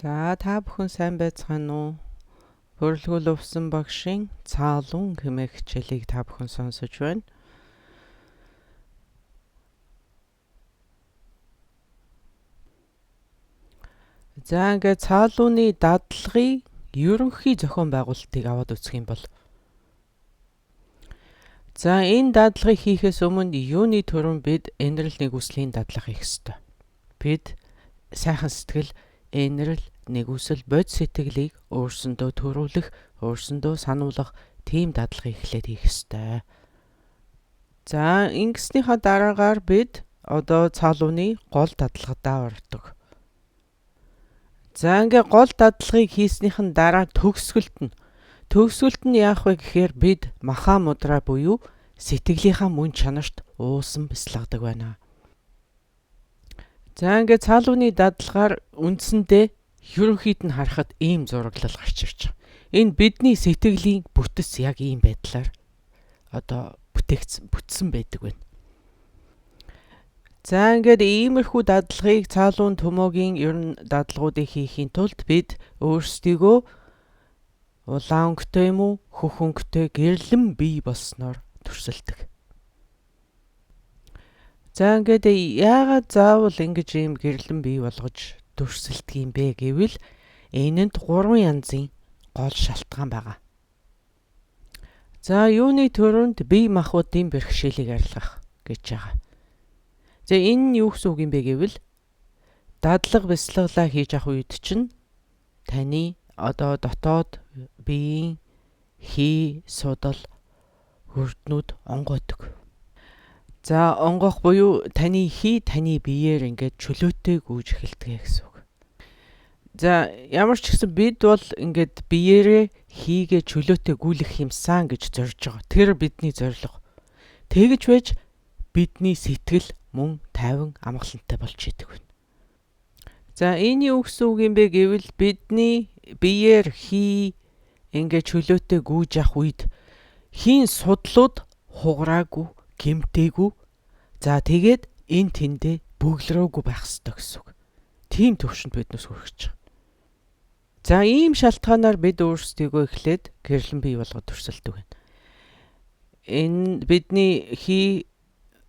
За та бүхэн сайн байцгаана уу? Бүрэлгүүл увсан багшийн цаалун хэмээх хичээлийг та бүхэн сонсож байна. За ингээд цаалууны дадлагын ерөнхий зохион байгуулалтыг аваад үзэх юм бол за энэ дадлагыг хийхээс өмнө юуны түрүүнд бид энэрэл нэгүслийн дадлага хийх ёстой. Бид сайхан сэтгэл, энэрэл, нэгүсэл, бодит сэтгэлийг өөрсөндөө төрүүлэх, өөрсөндөө сануулгах тийм дадлагыг эхлээд хийх ёстой. За ингэснийхаа дараагаар бид одоо цаалууны гол дадлагадаа ордог. За ингээ гол дадлагыг хийснийхэн дараа төгсгөлт нь яах вэ гэхээр бид маха мудра буюу сэтгэлийнхаа мөн чанарт уусан бясалгадаг байна. За ингээ цаалууны дадлагаар үндсэндээ ерөнхийд нь харахад ийм зураглал гарч ирж байгаа. Энэ бидний сэтгэлийн бүтэц яг ийм байдлаар одоо бүтээгдсэн бүтсэн байдаг байна. За ингээд иймэрхүү дадлагыг цаалуун төмөөгийн ер нь дадлагуудыг хийхийн тулд бид өөрсдийгөө улаан өнгөтэй юм уу хөх өнгөтэй гэрлэн бий болсноор төрсөлдөг. За ингээд яагаад заавал ингэж ийм гэрлэн бий болгож төрсөлдөг юм бэ гэвэл энэнд гурван янзын гол шалтгаан байгаа. За юуны түрүүнд бие махбодын бэрхшээлийг арилгах гэж байгаа. За энэ нь юу гэсэн үг юм бэ гэвэл дадлага бясалгалаа хийж авах үед чинь таны одоо дотоод биеийн хий судал хөрднүүд онгойдог. За онгоох буюу таны хий таны биеэр ингээд чөлөөтэй гүйж эхэлдэг гэсэн үг. За ямар ч гэсэн бид бол ингээд биеэрээ хийгээ чөлөөтэй гүйлэх юмсан гэж зорж байгаа. Тэр бидний зорилго. Тэгэж байж бидний сэтгэл мөн тайван амгалантай болж идэг байна. За энэ юу гэсэн үг юм бэ гэвэл бидний биеэр хий ингээд чөлөөтэй гүйж явах үед хийн судлууд хугараагүй, гэмтээгүй. За тэгээд энэ тэндээ бөглөрөөгүй байх ёстой гэсэн үг. Тийм төвшөнд биднээс хүрэж байгаа. За ийм шалтгаанаар бид өөрсдийгөө эхлээд гэрлэн бий болгоод төрсөлдөг байна. Энэ бидний хий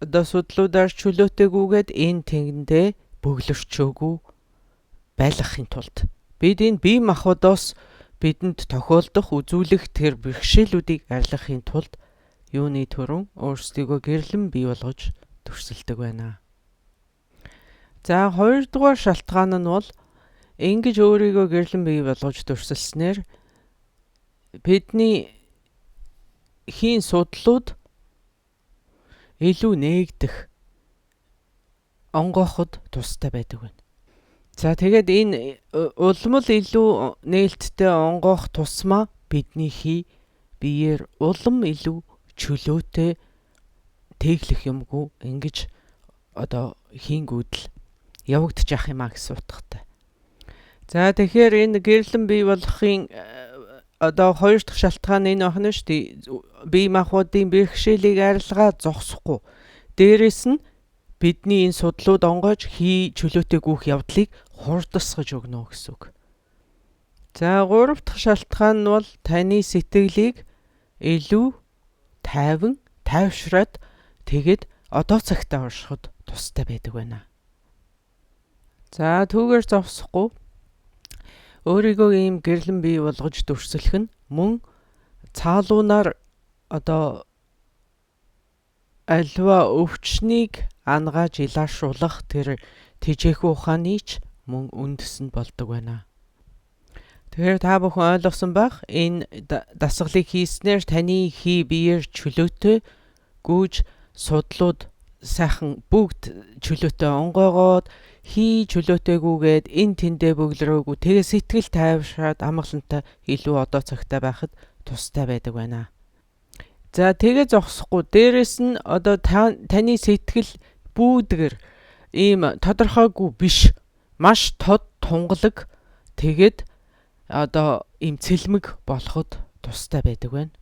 одоо судлуудаар чөлөөтэйгүйгээд энэ тэндээ бөглөрчөөгүй байлгахын тулд бид энэ бие махбодоос бидэнд тохиолдох үзүүлэх тэр бэрхшээлүүдийг арилгахын тулд юуны түрүүн өөрсдийгөө гэрлэн бий болгож төрсөлдөг байна. За хоёрдугаар шалтгаан нь бол ингэж өөрийгөө гэрлэн бий болгож төрсөлснээр бидний хийн судлууд илүү нээгдэх, онгооход тустай байдаг байна. За тэгээд энэ улам л илүү нээлттэй онгоох тусмаа бидний хий биеэр улам илүү чөлөөтэй тэглэх юмгүй ингэж одоо хийнгүүдэл явагдчих юм а гэсэн утгатай. За тэгэхээр энэ гэрлэн бий болохын одоо хоёр дахь шалтгаан энэ байна шүү дээ. Бие махбодын бэрхшээлийг арилгаа зогсохгүй. Дээрээс нь бидний энэ судлууд онгойж хий чөлөөтэй гүйх явдлыг хурдасгаж өгнө гэсэн үг. За гурав дахь шалтгаан нь бол таны сэтгэлийг илүү тайван, тайвшраад тэгээд одоо цагтаа оршиход тустай байдаг байна. За түүгээр зогсохгүй өөрийгөө ийм гэрлэн бий болгож дүрслэх нь мөн цаалуунаар одоо альва өвчнийг ангааж илаашуулах тэр тэжээхүү ухааны ч мөн үндэс нь болдог байна. Тэгэхээр та бүхэн ойлгосон байх, энэ дасгалыг хийснээр таны хий биеэр чөлөөтэй гүйж судлууд сайхан бүгд чөлөөтэй онгойгоод хий чөлөөтэйгүйгээд энэ тэндээ бөглөрөөгүй тэгээ сэтгэл тайвшраад амгалантай илүү одоо цагтай байхад тустай байдаг байна. За тэгээ зогсохгүй дээрэс нь одоо таны сэтгэл бүүдгэр ийм тодорхойгүй биш, маш тод тунгалаг тэгээд одоо ийм цэлмэг болоход тустай байдаг байна.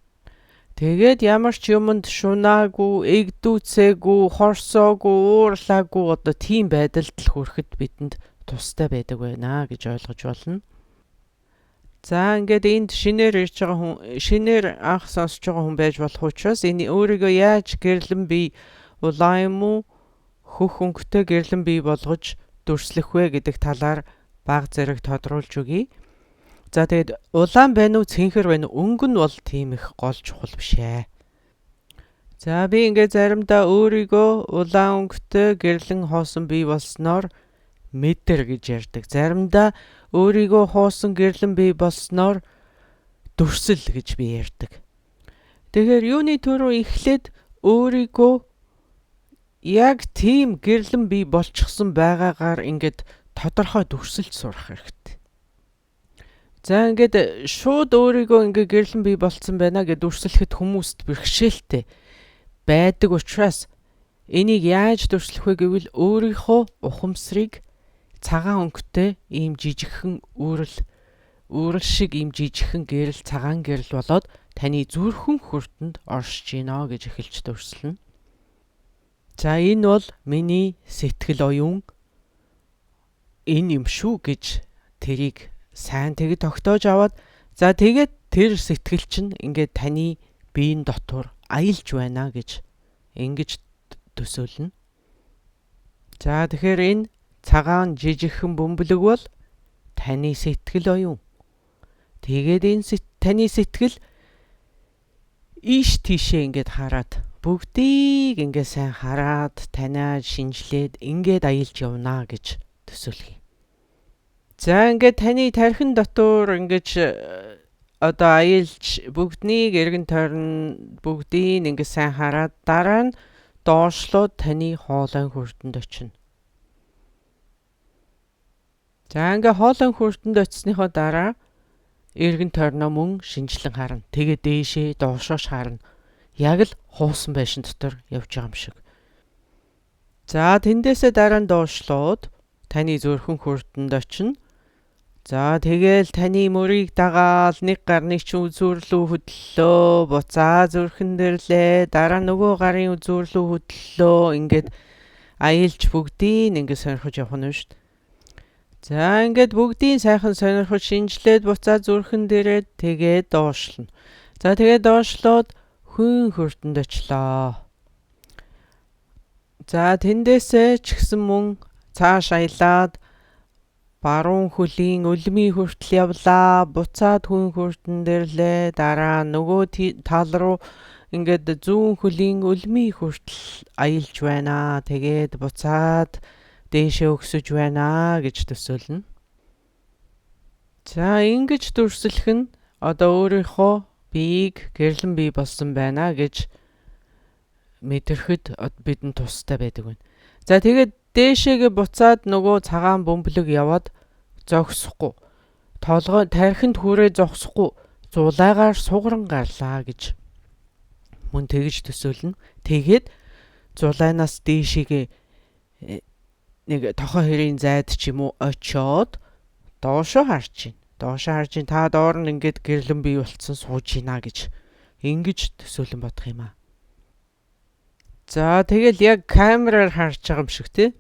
Тэгээд ямар ч юмд шунаагүй, эгдүүцээгүй, хорсоогүй, уурлаагүй одоо тийм байдалд л хүрэхэд бидэнд тустай байдаг байна гэж ойлгож болно. За ингээд энд шинээр ирж байгаа хүн, шинээр анх сонсож байгаа хүн байж болох учраас энэ өөрийгөө яаж гэрлэн бие улаан юм уу хөх өнгөтэй гэрлэн бие болгож дүрслэх вэ гэдэг талаар баг зэрэг тодруулж өгье. За тэгээд улаан байна уу, цэнхэр байна уу, өнгө нь бол тийм их гол чухал биш ээ. За би ингээд заримдаа өөрийгөө улаан өнгөтэй гэрлэн хоосон бие болсноор мэдэр гэж ярьдаг. Заримдаа өөрийгөө хоосон гэрлэн бие болсноор дүрсэл гэж би ярьдаг. Тэгэхээр юуны түрүү эхлээд өөрийгөө яг тийм гэрлэн бие болчихсон байгаагаар ингээд тодорхой дүрсэлж сурах хэрэгтэй. За ингээд шууд өөрийгөө ингээд гэрлэн бие болцсон байна гэж дүрслэхэд хүмүүст бэрхшээлтэй байдаг учраас энийг яаж дүрслэх вэ гэвэл өөрийнхөө ухамсарыг цагаан өнгөтэй ийм жижигхэн үүрэл шиг ийм жижигхэн гэрэл, цагаан гэрэл болоод таны зүрхэн хүртэнд оршиж гинэ гэж эхэлж дүрслэнэ. За энэ бол миний сэтгэл оюун энэ юм шүү гэж тэрийг сайн тэг тогтоож аваад, за тэгээд тэр сэтгэл чинь ингээд таны биеийн дотор аялж байна гэж ингэж төсөөлнө. За тэгэхээр энэ цагаан жижигхэн бөмбөлөг бол таны сэтгэл оюун. Тэгээд энэ таны сэтгэл ийш тийшээ ингээд хараад бүгдийг ингээд сайн хараад танаа шинжилээд ингээд аялж явна гэж төсөөлөх юм. За ингээд таны тархин дотор ингэж одоо аялж бүгднийг эргэн тойрон бүгдийг ингээд сайн хараад дараа нь доошлоод таны хоолойн хүртэнд очино. За ингээ хоолойн хүртэнд очисныхоо дараа эргэн тойрноо мөн шинжилэн харна. Тэгээ дээшээ доошоош харна. Яг л хуусан байшин дотор явж байгаа юм шиг. За тэндээсээ дараа нь доошлоод таны зүрхэн хүртэнд очино. За тэгээл таны мөрийг дагаал нэг гарны чинь үзүүр лүү хөдлөө, буцаа зүрхэн дэрлээ, дараа нөгөө гарын үзүүр лүү хөдлөө, ингээд аялж бүгдийг ингээд сонирхож явах нь шүү дээ. За ингээд бүгдийг сайхан сонирхож шинжилээд буцаа зүрхэн дээрээ тэгээд доошлно. За тэгээд доошлоод хүн хүртэнд очлоо. За тэндээсээ ч гэсэн мөн цааш аялаад баруун хөлийн өлмийн хүртэл явлаа. Буцаад хүн хүртэн дэрлээ. Дараа нөгөө тал руу ингээд зүүн хөлийн өлмийн хүртэл аялж байна. Тэгээд буцаад дээшээ өгсөж байна гэж төсөөлнө. За ингэж дүрслэх нь одоо өөрийнхөө биеийг гэрлэн бие болсон байна гэж мэдрэхэд бидэнд тустай байдаг байна. За тэгээд дээшээгээ буцаад нөгөө цагаан бөмбөлөг яваад зогсохгүй, толгой тархинд хүрээ зогсохгүй, зулайгаар сугаран гарлаа гэж мөн тэгж төсөөлнө. Тэгээд зулайнаас дээшээгээ нэг тохоо хэрийн зайд ч юм уу очиод доошоо харж байна. Доошоо харж байна. Та доор нь ингээд гэрлэн бий болцсон сууж гинэ гэж ингэж төсөөлөн бодох юм аа. За тэгэл яг камераар харж байгаа юм шиг тий.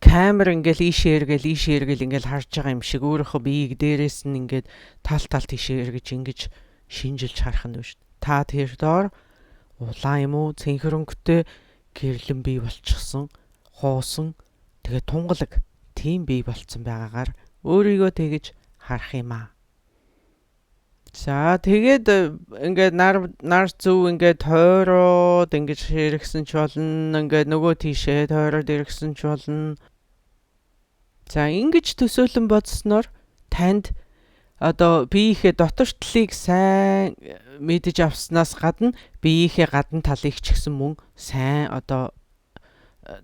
Камер ингээл ийшээ эргээл ийшээ эргээл ингээл харж байгаа юм шиг өөрийнхөө биеийг дээрээс нь ингээд тал тал тийшээ эргэж ингэж шинжилж харах нь шүү. Та тэр доор улаан юм уу цэнхэр өнгөтэй гэрлэн бие болчихсон, хоосон, тэгээ тунгалаг тийм бие болцсон байгаагаар өөрийгөө тэгэж харах юм аа. За тэгээд ингээд нар зүв ингээд тойроод ингэж хэрэгсэн ч болно, ингээд нөгөө тийшээ тойроод иргсэн ч болно. За ингэж төсөөлөн бодсноор танд одоо биеийнхээ дотор талыг сайн мэдэж авснаас гадна биеийнхээ гадна талыг ч гэсэн мөн сайн одоо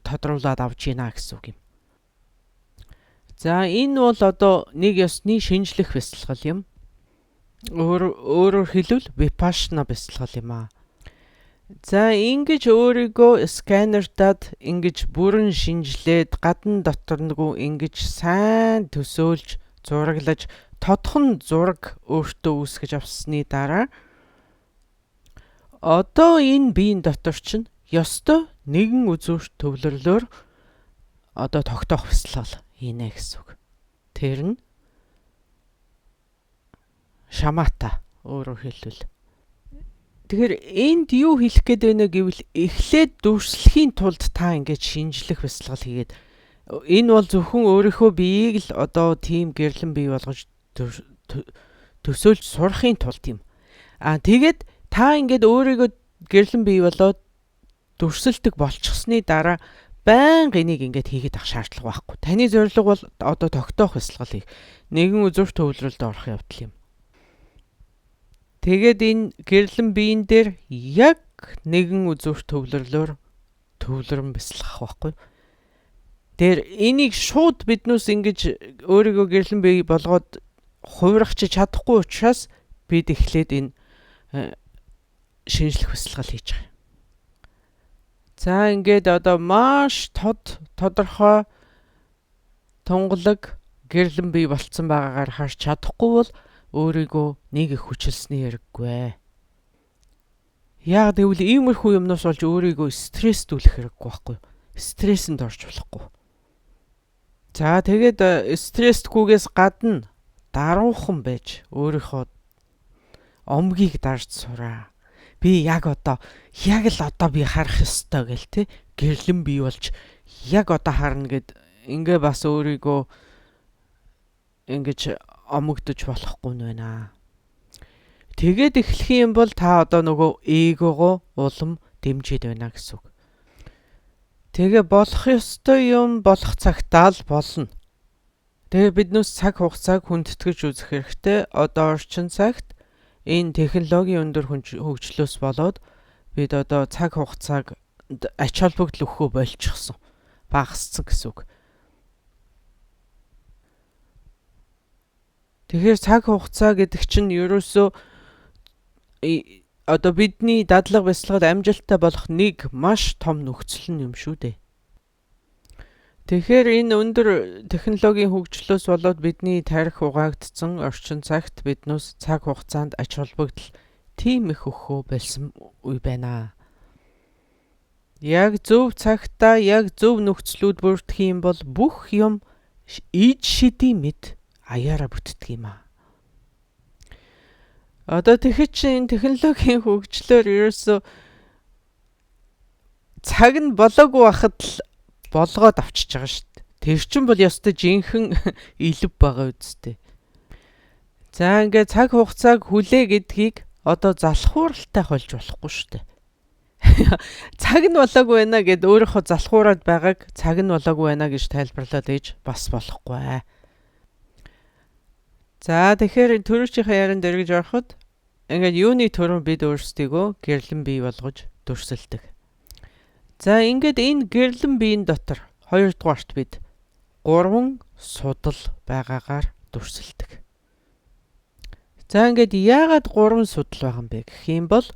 тодруулаад авч гинэ гэсэн үг юм. За энэ бол одоо нэг ёсны шинжлэх бясалгал юм. Өөрөөр хэлбэл випашна бясалгал юм аа. За ингэж өөрийгөө сканертад ингэж бүрэн шинжилээд гадна доторнгүй ингэж сайн төсөөлж зураглаж тодхон зураг өөртөө үүсгэж авсны дараа одоо энэ биеийн дотор чинь ёстой нэгэн үзүүр төвлөрлөөр одоо тогтоох бясалгал хийнэ гэсэн үг. Тэр нь шамата өөрөөр хэлбэл. Тэгэхээр энд юу хэлэх гээд байна гэвэл эхлээд дүрслэхийн тулд та ингэж шинжлэх бясалгал хийгээд энэ бол зөвхөн өөрийнхөө биеийг л одоо тийм гэрлэн бие болгож төсөөлж сурахын тулд юм. Аа тэгээд та ингээд өөрийгөө гэрлэн бие болоод дүрсэлдэг болчихсны дараа байнга энийг ингээд хийгээд авах шаардлага байхгүй. Таны зорилго бол одоо тогтоох бясалгал хийх. Нэгэн үзүүр төвлөрөлд орох явдал юм. Тэгээд энэ гэрлэн биеийн дээр яг нэгэн үзүүр төвлөрлөөр төвлөрөн бясалгах байхгүй. Тэр энийг шууд биднүүс ингэж өөрийгөө гэрлэн бие болгоод хувирах чи чадахгүй учраас бид эхлээд энэ шинжлэх бясалгал хийж байгаа. За ингээд одоо маш тод тодорхой тунгалаг гэрлэн бие болцсон байгаагаар харж чадахгүй бол өөрийгөө нэг их хүчилсний хэрэггүй. Яг гэвэл иймэрхүү юмнаас болж өөрийгөө стресстүүлэх хэрэггүй байхгүй. Стрессэнд орж болохгүй. За тэгээд стресстгүйгээс гадна даруухан байж өөрийнхөө омгийг дарж сураа. Би яг одоо яг л одоо би харах ёстой гэл те гэрлэн бий болж яг одоо харна гэд ингээ бас өөрийгөө ингэж омогдож болохгүй нь байна. Тэгээд эхлэх юм бол та одоо нөгөө эгогоо улам дэмжиж байна гэсэн үг. Тэгээ болох ёстой юм болох цагтаа л болно. Тэгээ биднээс цаг хугацааг хүндэтгэж үзэх хэрэгтэй. Одоо орчин цагт энэ технологийн өндөр хөгжлөөс болоод бид одоо цаг хугацааг ач холбогдол өгөхөө болчихсон. Багассан гэсэн үг. Тэгэхээр цаг хугацаа гэдэг чинь ерөөсөө одоо бидний дадлага бясалгал амжилттай болох нэг маш том нөхцөл нь юм шүү дээ. Тэгэхээр энэ өндөр технологийн хөгжлөөс болоод бидний тарих угаагдсан орчин цагт биднээс цаг хугацаанд ач холбогдол тийм их өгөхөө болсон үе байна. Яг зөв цагтаа яг зөв нөхцлүүд бүрдэх юм бол бүх юм ид шидийн мэд аяараа бүтдэг юм аа. Одоо тэгэхэд чинь энэ технологийн хөгжлөөр ерөөсөө цаг нь болоогүй байхад л болгоод авчиж байгаа шүү дээ. Тэр чинь бол ёстой жинхэнэ илв байгаа үсттэй. За ингээд цаг хугацааг хүлээ гэдгийг одоо залхууралтай болж болохгүй шүү дээ. Цаг нь болоогүй байна гэд өөрийнхөө залхуураад байгааг цаг нь болоогүй байна гэж тайлбарлаад ээж бас болохгүй. За тэгэхээр түрүүчийнхээ ярианд эргэж ороход ингээд юуны түрүүн бид өөрсдийгөө гэрлэн бий болгож дүрсэлдэг. За ингээд энэ гэрлэн биеийн дотор хоёрдугаарт бид 3 судал байгаагаар дүрсэлдэг. За ингээд яагаад 3 судал байгаа юм бэ гэх юм бол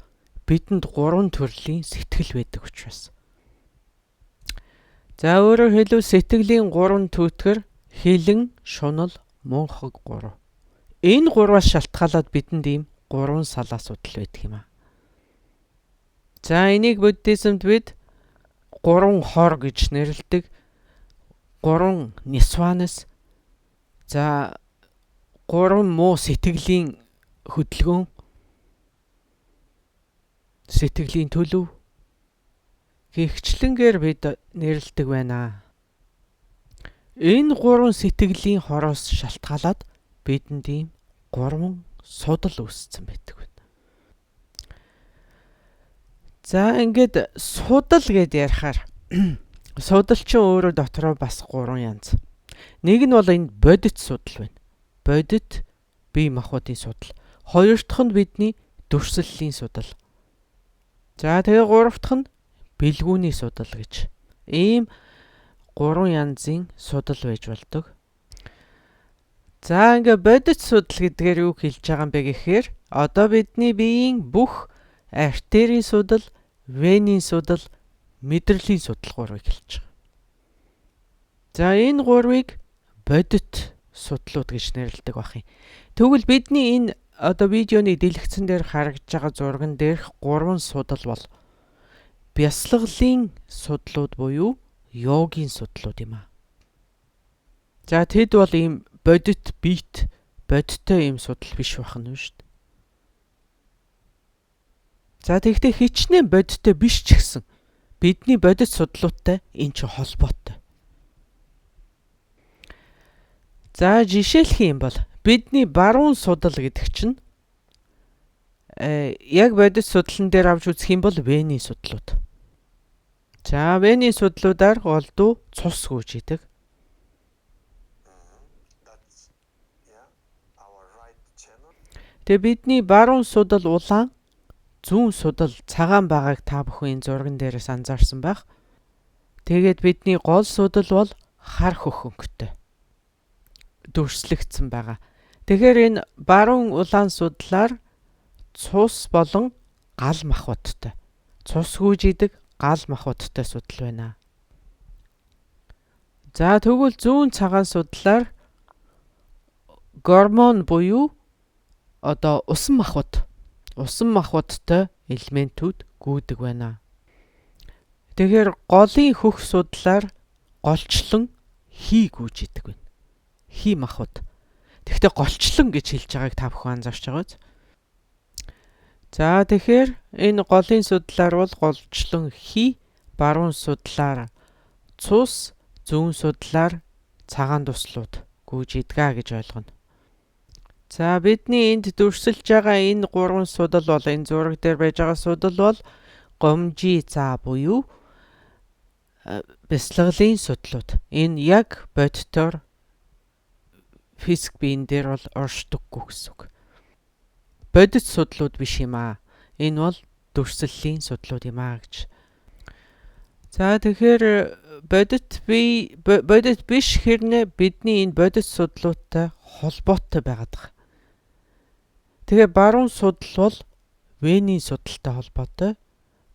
бидэнд 3 төрлийн сэтгэл байдаг учраас. За өөрөөр хэлбэл сэтгэлийн 3 түүтгэр хилэн, шунал, мунхаг 3. Энэ гурваас шалтгаалаад бидэнд ийм 3 салаа судал байдаг юм аа. За энийг буддизмд бид 3 хор гэж нэрлэдэг. 3 нисванас. За 3 муу сэтгэлийн хөдөлгөөн, сэтгэлийн төлөв гихчлэнгээр бид нэрлэдэг байна. Энэ 3 сэтгэлийн хороос шалтгаалаад бидэнд ийм 3 судал үүссэн байдаг байна. За ингээд судал гэд ярихаар судал чинь өөрөө дотроо бас 3 янз. Нэг нь бол энэ бодит судал байна. Бодит бие махбодын судал. Хоёр дахь нь бидний дүрслэлийн судал. За тэгээ гурав дахь нь бэлгүүний судал гэж. Ийм 3 янзын судал байж болдог. За ингээ бодит судал гэдгээр юу хэлж байгаа юм бэ гэхээр одоо бидний биеийн бүх артерийн судал, венийн судал, мэдрэлийн судал гурвыг хэлж байгаа. За энэ гурвыг бодит судлууд гэж нэрлэдэг байх юм. Тэгвэл бидний энэ одоо видеоны дэлгэцэн дээр харагдж байгаа зурган дээрх 3 судал бол бясалгалын судлууд буюу йогийн судлууд юм аа. За тэд бол ийм бодит бит бодиттой ийм судал биш байх нь шүү дээ. За тэгэхдээ хичнээн бодиттой биш ч гэсэн бидний бодит судлуудтай энэ чинь холбоотой. За жишээлх юм бол бидний баруун судал гэдэг чинь яг бодит судлан дээр авч үзэх юм бол Вений судлууд. За Вений судлуудаар голдуу цус гүйж идэг. Тэгээ бидний баруун судал улаан, зүүн судал цагаан байгааг та бүхэн энэ зурган дээрээс анзаарсан байх. Тэгээд бидний гол судал бол хар хөх өнгөтэй дүрслэгдсэн байгаа. Тэгэхээр энэ баруун улаан судлаар цус болон гал махбодтой. Цус гүйж идэг гал махбодтой судал байна. За тэгвэл зүүн цагаан судлаар гормон буюу одоо усан махбод, усан махбодтой элементүүд гүйдэг байна. Тэгэхээр голын хөх судлаар голчлон хий гүйж идэг байна. Хий махбод. Тэгэхдээ голчлон гэж хэлж байгааг та бүхэн анзаарч байгаа биз? За тэгэхээр энэ голын судлаар бол голчлон хий, баруун судлаар цус, зүүн судлаар цагаан туслууд гүйж идгээ гэж ойлгоно. За бидний энд дүрсэлж байгаа энэ гурван судал бол энэ зураг дээр байж байгаа судал бол гомжи заа буюу бясалгалын судлууд. Энэ яг бодитоор физик биен дээр бол оршдоггүй гэсэн үг. Бодит судлууд биш юм аа. Энэ бол дүрслэлийн судлууд юм аа гэж. За тэгэхээр бодит бий бодит биш хэрнээ бидний энэ бодит судлуудтай холбоотой байгаад байгаа. Тэгээ баруун судал бол Вений судалтай холбоотой.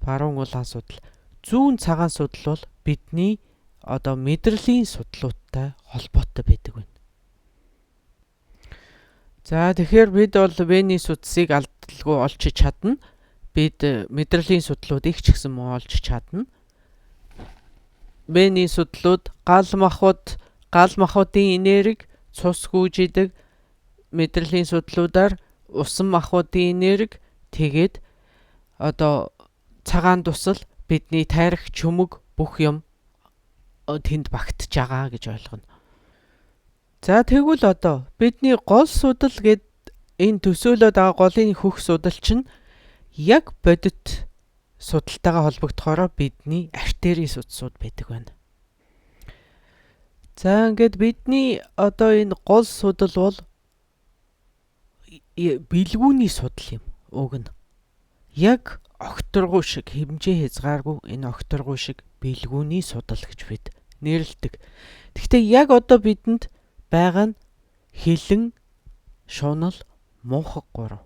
Баруун улаан судал. Зүүн цагаан судал бол бидний одоо мэдрэлийн судлуудтай холбоотой байдаг байна. За тэгэхээр бид бол Вений судсыг алдалгүй олж чадна. Бид мэдрэлийн судлуудыг ч гэсэн муу олж чадна. Вений судлууд гал махбод, гал махбодын энерги, цус гүйж идэг мэдрэлийн судлуудаар усан махбодын энерги, тэгээд одоо цагаан тусал бидний тайрах чөмөг бүх юм тэнд багтж байгаа гэж ойлгоно. За тэгвэл одоо бидний гол судал гэд энэ төсөөлөд байгаа голын хөх судал чинь яг бодит судалтайгаа холбогдохороо бидний артерийн судсууд байдаг байна. За ингээд бидний одоо энэ гол судал бол бэлгүүний судал юм уг нь. Яг огторгуу шиг хэмжээ хязгааргүй энэ огторгуу шиг бэлгүүний судал гэж бид нэрлэдэг. Гэхдээ яг одоо бидэнд байгаа нь хилэн, шунал, мунхаг гурав.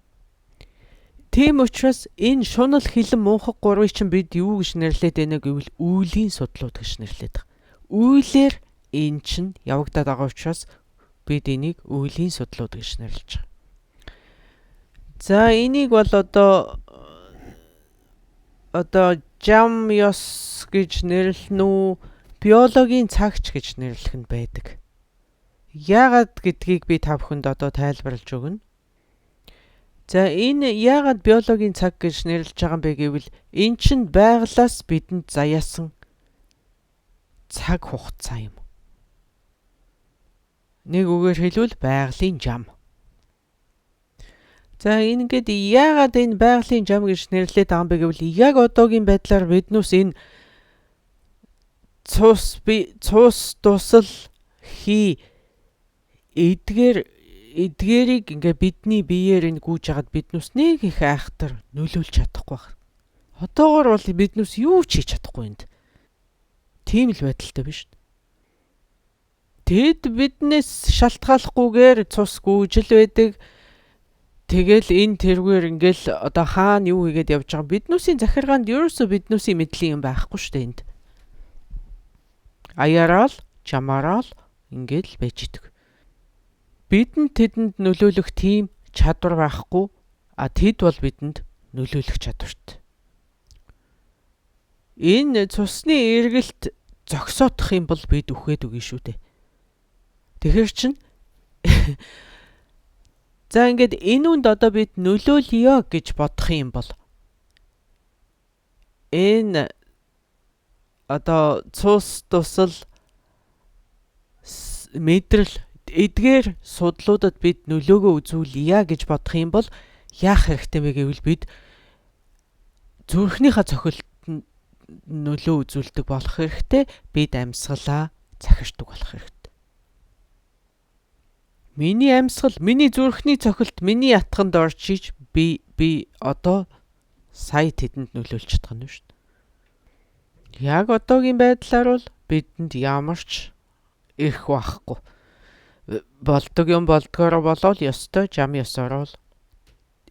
Тийм учраас энэ шунал, хилэн, мунхаг гурвыг чинь бид юу гэж нэрлээд байна гэвэл үйлийн судлууд гэж нэрлээд байгаа. Үйлээр энэ чинь явагдаад байгаа учраас бид энийг үйлийн судлууд гэж нэрлэж байгаа. За энийг бол одоо жам ёс гэж нэрлэнэ үү, биологийн цагч гэж нэрлэх нь байдаг. Яагаад гэдгийг би та бүхэнд одоо тайлбарлаж өгнө. За энэ яагаад биологийн цаг гэж нэрлэж байгаа юм бэ гэвэл энэ чинь байглаас бидэнд заяасан цаг хугацаа юм. Нэг үгээр хэлбэл байгалийн жам. За ингээд яагаад энэ байгалийн жам гэж нэрлээд байгаа юм бэ гэвэл яг одоогийн байдлаар биднээс энэ цус би цус тусал хий эдгээрийг ингээ бидний биеэр энэ гүйж хагаад биднээс нэг их айхтар нөлөөлж чадахгүй байна. Одоогор бол биднээс юу ч хийж чадахгүй энд. Тийм л байдалтай биш. Тэд биднээс шалтгааллахгүйгээр цус гүйж л байдаг. Тэгэл энэ тэргээр ингээл одоо хаана юу хийгээд явж байгаа биднүүсийн захиргаанд ерөөсөө биднүүсийн мэдлийн юм байхгүй шүү дээ энд. Аяараа л чамаараа л ингээл байж идэг. Бидэнд тэдэнд нөлөөлөх тийм чадвар байхгүй, а тэд бол бидэнд нөлөөлөх чадвартай. Энэ цусны эргэлт зогсоодох юм бол бид үхээд үгүй шүү дээ. Тэгэхээр чин за ингээд энэ үнд одоо бид нөлөөлье гэж бодох юм бол энэ одоо цус тусал мэдрэл эдгээр судлуудад бид нөлөөгөө үзүүлье гэж бодох юм бол яах хэрэгтэй вэ гэвэл бид зүрхнийхээ цохилтод нөлөө үзүүлдэг болох хэрэгтэй. Бид амьсгалаа захирдаг болох хэрэгтэй. Миний амьсгал, миний зүрхний цохилт, миний ятганд орж иж би одоо сая тэдэнд нөлөөлж чадах нь шүү дээ. Яг одоогийн байдлаар бол бидэнд ямар ч эрх байхгүй. Болдог юм болдгоороо болоод ёстой жам ёсороо л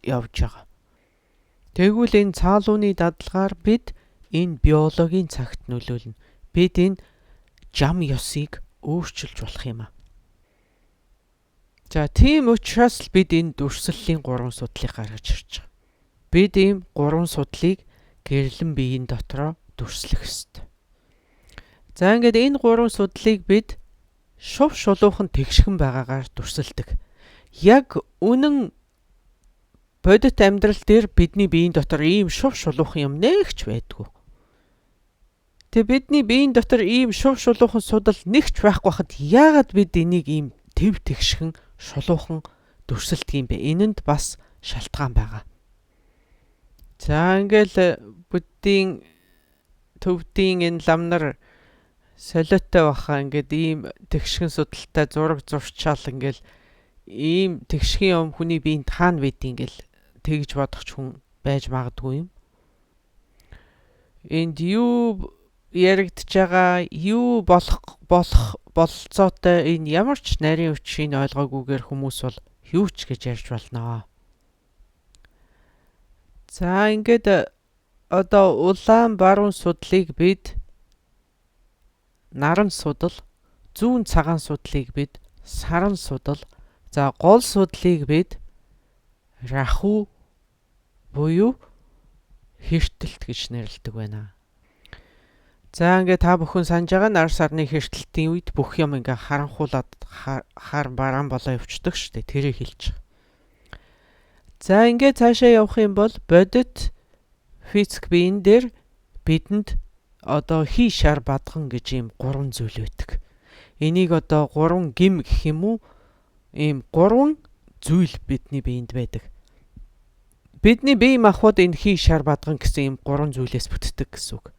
явж байгаа. Тэгвэл энэ цаалууны дадлагаар бид энэ биологийн цагт нөлөөлнө. Бид энэ жам ёсыг өөрчилж болох юм а. За тийм учраас л бид энэ дүрслэлийн 3 судлыг гаргаж ирж байгаа. Бид ийм 3 судлыг гэрлэн биеийн дотроо дүрслэх ёстой. За ингээд энэ 3 судлыг бид шув шулуухан тэгшхэн байгаагаар дүрсэлдэг. Яг үнэн бодит амьдрал дээр бидний биеийн дотор ийм шув шулуухан юм нэгч байдгүй. Тэгээ бидний биеийн дотор ийм шув шулуухан судал нэгч байхгүй хахад яагаад бид энийг ийм төв тэгшхэн шулуухан дүрсэлдэг юм бэ? Энэнд бас шалтгаан байгаа. За ингээл буддийн төвдийн энэ ламнар солиотой баха ингээд ийм тэгшхэн судалтай зураг зурчаал ингээл ийм тэгшхэн юм хүний биеинд хаана байдгийг ингээл тэгж бодох ч хүн байж магадгүй юм. Энд юу яригдж байгаа, юу болох болох бололцоотой энэ ямар ч нарийн үчиг ойлгоогүйгээр хүмүүс бол юу ч гэж ярьж болно. За ингээд одоо улаан баруун судлыг бид наран судал, зүүн цагаан судлыг бид саран судал, за гол судлыг бид раху буюу хэртэлт гэж нэрлэдэг байна. За ингээд та бүхэн санаж байгаа нар сарны хэртэлтийн үед бүх юм ингээ харанхуулаад хар бараан болоо явцдаг шүү дээ. Тэрийг хэлж байгаа. За ингээд цаашаа явах юм бол бодит физик биеэн дээр бидэнд одоо хий шар бадган гэж ийм гурван зүйл байдаг. Энийг одоо гурван гим гэх юм уу? Ийм гурван зүйл бидний биед байдаг. Бидний бие махбод энэ хий шар бадган гэсэн ийм гурван зүйлээс бүтдэг гэсэн үг.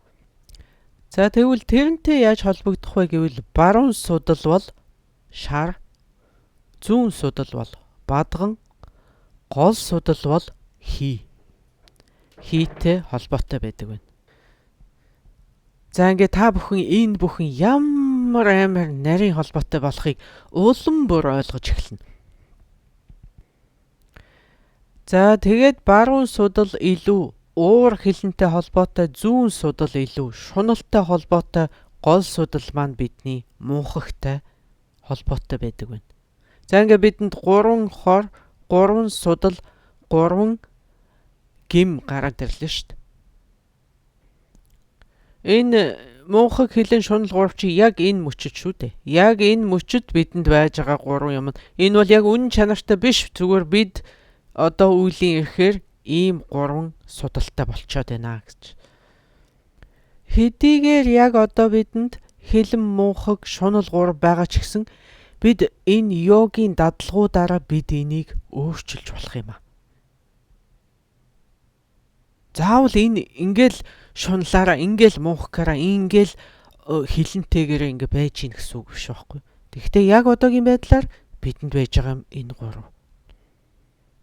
За тэгвэл тэрнтэй яаж холбогдох вэ гэвэл баруун судал бол шар, зүүн судал бол бадган, гол судал бол хий. Хийтэй холбоотой байдаг байна. За ингээд та бүхэн энэ бүхэн ямар амар нарийн холбоотой болохыг улам бүр ойлгож эхэлнэ. За тэгээд баруун судал илүү уур хилэнтэй холбоотой, зүүн судал илүү шуналтай холбоотой, гол судал маань бидний мунхагтай холбоотой байдаг байна. За ингээд бидэнд 3 хор, 3 судал, 3 гим гараад ирлээ шүү дээ. Энэ мунхаг хилэн шунал гурав чи яг энэ мөчөд шүү дээ. Яг энэ мөчөд бидэнд байж байгаа гурван юм. Энэ бол яг үнэн чанартай биш. Зүгээр бид одоо үеийн ирэхээр ийм гурван судалтай болчоод байна гэж. Хэдийгээр яг одоо бидэнд хилэн мунхаг шунал гурав байгаа ч гэсэн бид энэ йогийн дадлагуудаараа бид энийг өөрчилж болох юм а. Заавал энэ ингээл шунлаараа ингээл мунхгаараа ингээл хилэнтэйгээрээ ингээ байж гин гэсэн үг биш байхгүй. Тэгэхдээ яг одоогийн байдлаар бидэнд байж байгаа юм энэ гурав.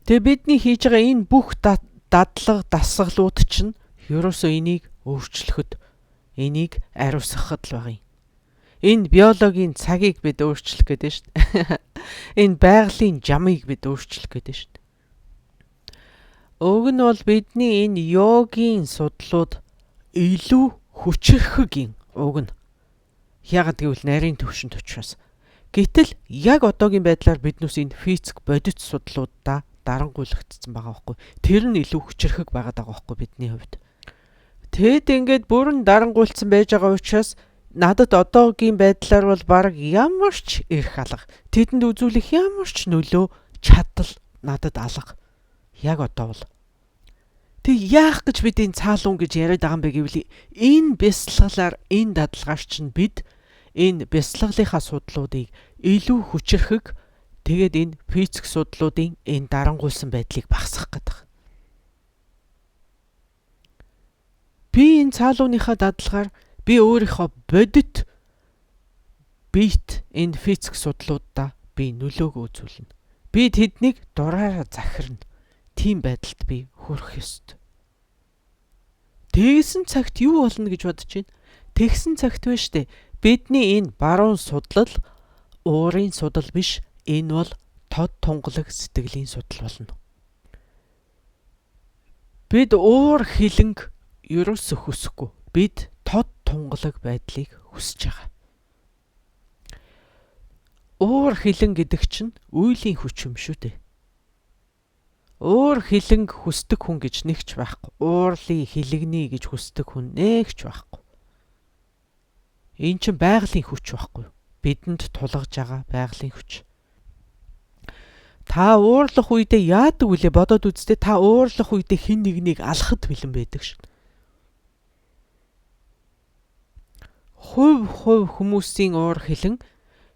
Тэгээ бидний хийж байгаа энэ бүх дадлага дасгалууд чинь ерөөсөө энийг өөрчлөхөд, энийг ариусгахад л байгаа юм. Энэ биологийн цагийг бид өөрчлөх гэдэг шүү дээ. Энэ байгалийн жамыг бид өөрчлөх гэдэг шүү дээ. Уг нь бол бидний энэ йогийн судлууд илүү хүчрхэг юм уг нь. Яагаад гэвэл нарийн төвшөнд учраас. Гэтэл яг одоогийн байдлаар биднээс энэ физик бодит судлуудаа дарангуйлагдсан байгаа байхгүй. Тэр нь илүү хүчрхэг байгаад байгаа байхгүй бидний хувьд. Тэгэд ингээд бүрэн дарангуйлцсан байж байгаа учраас Надад одоогийн байдлаар бол бараг ямар ч эрх алга, тэдэнд үзүүлэх ямар ч нөлөө чадал надад алга. Яг одоо бол. Тэг яах гэж бид энэ цаалуун гэж яриад байгаа юм бэ гэвэл энэ бясалгалаар, энэ дадалгаар чинь бид энэ бясалгалынхаа судлуудыг илүү хүчрхэг, тэгээд энэ физик судлуудын энэ дарангуйлсан байдлыг багасгах гэдэг. Би энэ цаалууныхаа дадалгаар би өөрийнхөө бодит биет энэ физик судлуудаа би нөлөөгөө үзүүлнэ. Би тэднийг дураараа захирна. Тийм байдалд би хүрэх ёстой. Тэгсэн цагт юу болно гэж бодож байна? Тэгсэн цагт вэ штэ. Бидний энэ баруун судлал уурын судал биш. Энэ бол тод тунгалаг сэтгэлийн судал болно. Бид уур хилэнг ерөөсөө хүсэхгүй. Бид тод тунгалаг байдлыг хүсэж байгаа. Уур хилэн гэдэг чинь үйлийн хүч юм шүү дээ. Уур хилэнг хүсдэг хүн гэж нэг ч байхгүй. Уурлын хилэгний гэж хүсдэг хүн нэг ч байхгүй. Энэ чинь байгалийн хүч байхгүй юу? Бидэнд тулгаж байгаа байгалийн хүч. Та уурлах үедээ яадаг вүлээ бодоод үзтээ. Та уурлах үедээ хэн нэгнийг алхад бэлэн байдаг шин. Хувь хүмүүсийн уур хилэн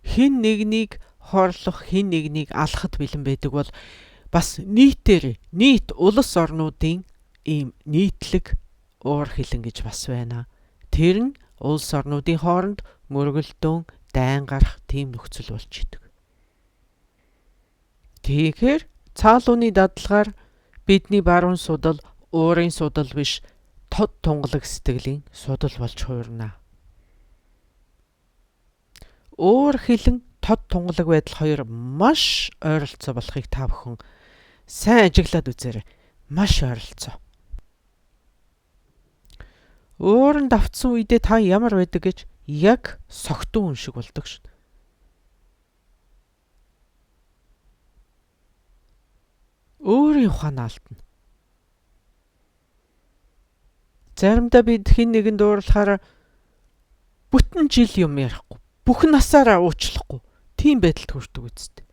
хэн нэгнийг хорлох, хэн нэгнийг алхад бэлэн байдаг бол бас нийтээр нийт улс орнуудын ийм нийтлэг уур хилэн гэж бас байна. Тэр нь улс орнуудын хооронд мөргөлдөөн дайн гарах тийм нөхцөл болж идэг. Тэгэхээр цаалууны дадалгаар бидний баруун судал уурын судал биш, тод тунгалаг сэтгэлийн судал болж хуурна. Уур хилэн тод тунгалаг байдал хоёр маш ойролцоо болохыг та бүхэн сайн ажиглаад үзээрэй. Маш ойролцоо. Ууранд автсан үедээ та ямар байдаг гэж яг согтун хүн шиг болдог шин. Өөрийн ухаан алдна. Заримдаа бид хэн нэгэнд уурлахаар бүтэн жил юм ярихгүй, бүх насаараа уучлахгүй тийм байдалд хүрдэг үсттэй.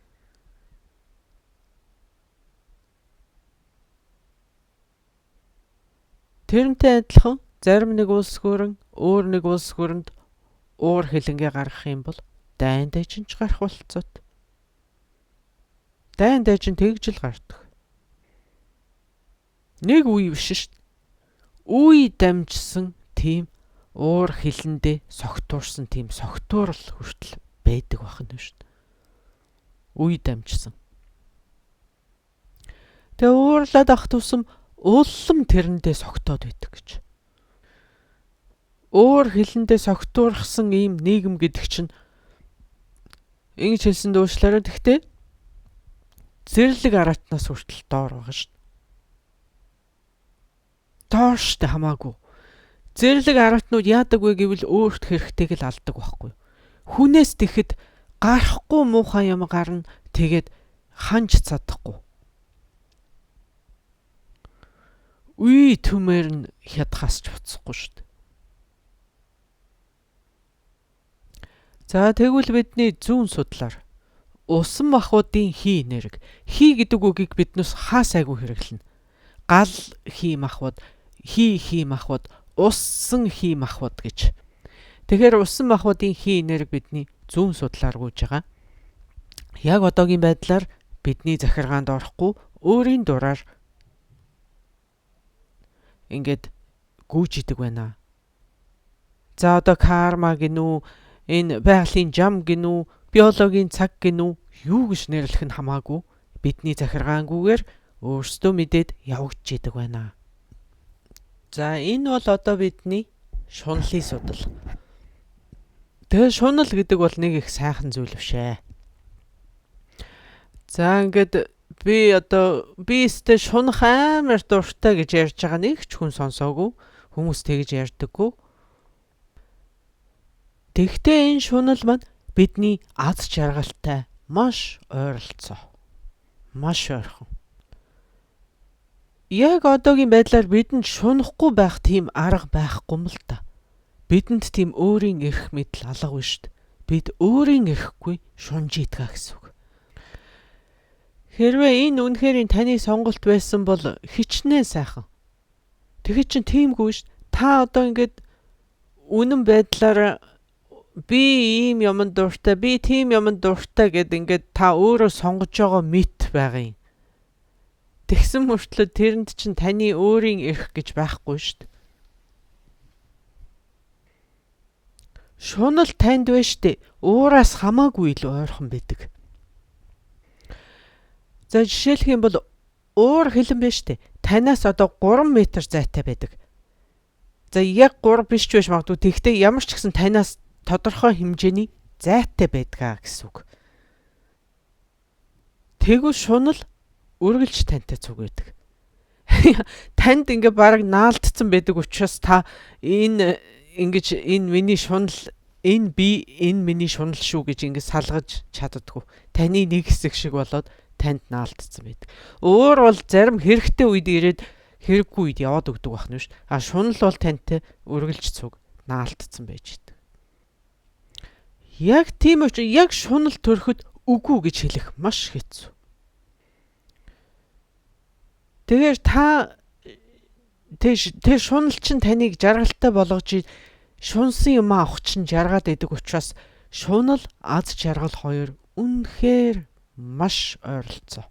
Тэрнтэй адилхан зарим нэг улс гүрэн өөр нэг улс гүрэнд уур хилэнгээ гаргах юм бол дайн дайчин ч гарах болцоот. Дайн дайчин тэгж л гардаг. Нэг үе биш шүү дээ. Үе дамжсан тийм уур хилэндээ согтуурсан тийм согтуурал хүртэл байдаг байх нь шүү дээ. Үе дамжсан. Тэгээ уурлаад ах тусам улам тэрэндээ согтоод байдаг гэж. Уур хилэндээ согтуурхсан ийм нийгэм гэдэг чинь ингэж хэлсэн дуушлаараа тэгтээ зэрлэг араатнаас хүртэл доор байгаа шүү. Доор штэ хамаагүй. Зэрлэг араатнууд яадаг вэ гэвэл өөрт хэрэгтэйг л алдаг байхгүй. Хүнээс тэгэхэд гарахгүй муухай юм гарна, тэгээд ханж чадахгүй. Үе түмээр нь хядхаас ч буцахгүй шүү дээ. За тэгвэл бидний зүүн судлаар усан махбодын хий энерги. Хий гэдэг үгийг биднээс хаа сайгүй хэрэглэнэ. Гал хий махбод, хий махбод, уссан хий махбод гэж. Тэгэхээр усан махбодын хий энерги бидний зүүн судлаар гүйж байгаа. Яг одоогийн байдлаар бидний захиргаанд орохгүй өөрийн дураар ингээд гүйж идэг байна. За одоо карма гинүү, энэ байгалийн жам гинүү, биологийн цаг гинүү юу гэж нэрлэх нь хамаагүй бидний захиргаангүйгээр өөрсдөө мэдээд явагдаж идэг байна. За энэ бол одоо бидний шуналын судал. Тэгээ шунал гэдэг бол нэг их сайхан зүйл биш ээ. За ингээд би одоо би өстэй шунах амар дуртай гэж ярьж байгаа нэг ч хүн сонсоогүй. Хүмүүс тэгж ярьдаггүй. Тэгтээ энэ шунал маань бидний аз жаргалтай маш ойролцоо. Маш ойрхон. Яг одоогийн байдлаар бидэнд шунахгүй байх тийм арга байхгүй юм л та. Бидэнд тийм өөрийн эрх мэдэл алга биш шүү дээ. Бид өөрийн эрхгүй шунж идгээ гэсэн үг. Хэрвээ энэ үнэхээр таны сонголт байсан бол хичнээн сайхан. Тэгэхэд чинь тиймгүй шүү. Та одоо ингээд үнэн байдлаар би ийм юмд дуртай, би тийм юмд дуртай гэд ингээд та өөрөө сонгож байгаа мэт байгаа юм. Тэгсэн мөртлөө тэрэнд чинь таны өөрийн эрх гэж байхгүй шүү дээ. Шунал танд байна шүү дээ. Уураас хамаагүй илүү ойрхон байдаг. За жишээлх юм бол уур хилэн байна шүү дээ. Танаас одоо 3 м зайтай байдаг. За яг 3 биш ч байж магадгүй. Тэгэхдээ ямар ч гэсэн танаас тодорхой хэмжээний зайтай байдгаа гэсэн үг. Тэгвэл шунал үргэлж тантай цуг байдаг. Танд ингээ бараг наалдсан байдаг учраас та энэ ингэж энэ миний шунал, энэ би энэ миний шунал шүү гэж ингэ салгаж чаддаггүй. Таны нэг хэсэг шиг болоод танд наалдсан байдаг. Өөр бол зарим хэрэгтэй үед ирээд хэрэггүй үед яваад өгдөг байх нь шүү. А шунал бол тантай үргэлж цуг наалдсан байж идэг. Яг тийм учраас яг шунал төрөхөд үгүй гэж хэлэх маш хэцүү. Тэгэхээр та тэр шунал чинь таныг жаргалтай болгож шунсан юм авах чинь жаргаад идэг учраас шунал аз жаргал хоёр үнэхээр маш ойролцоо.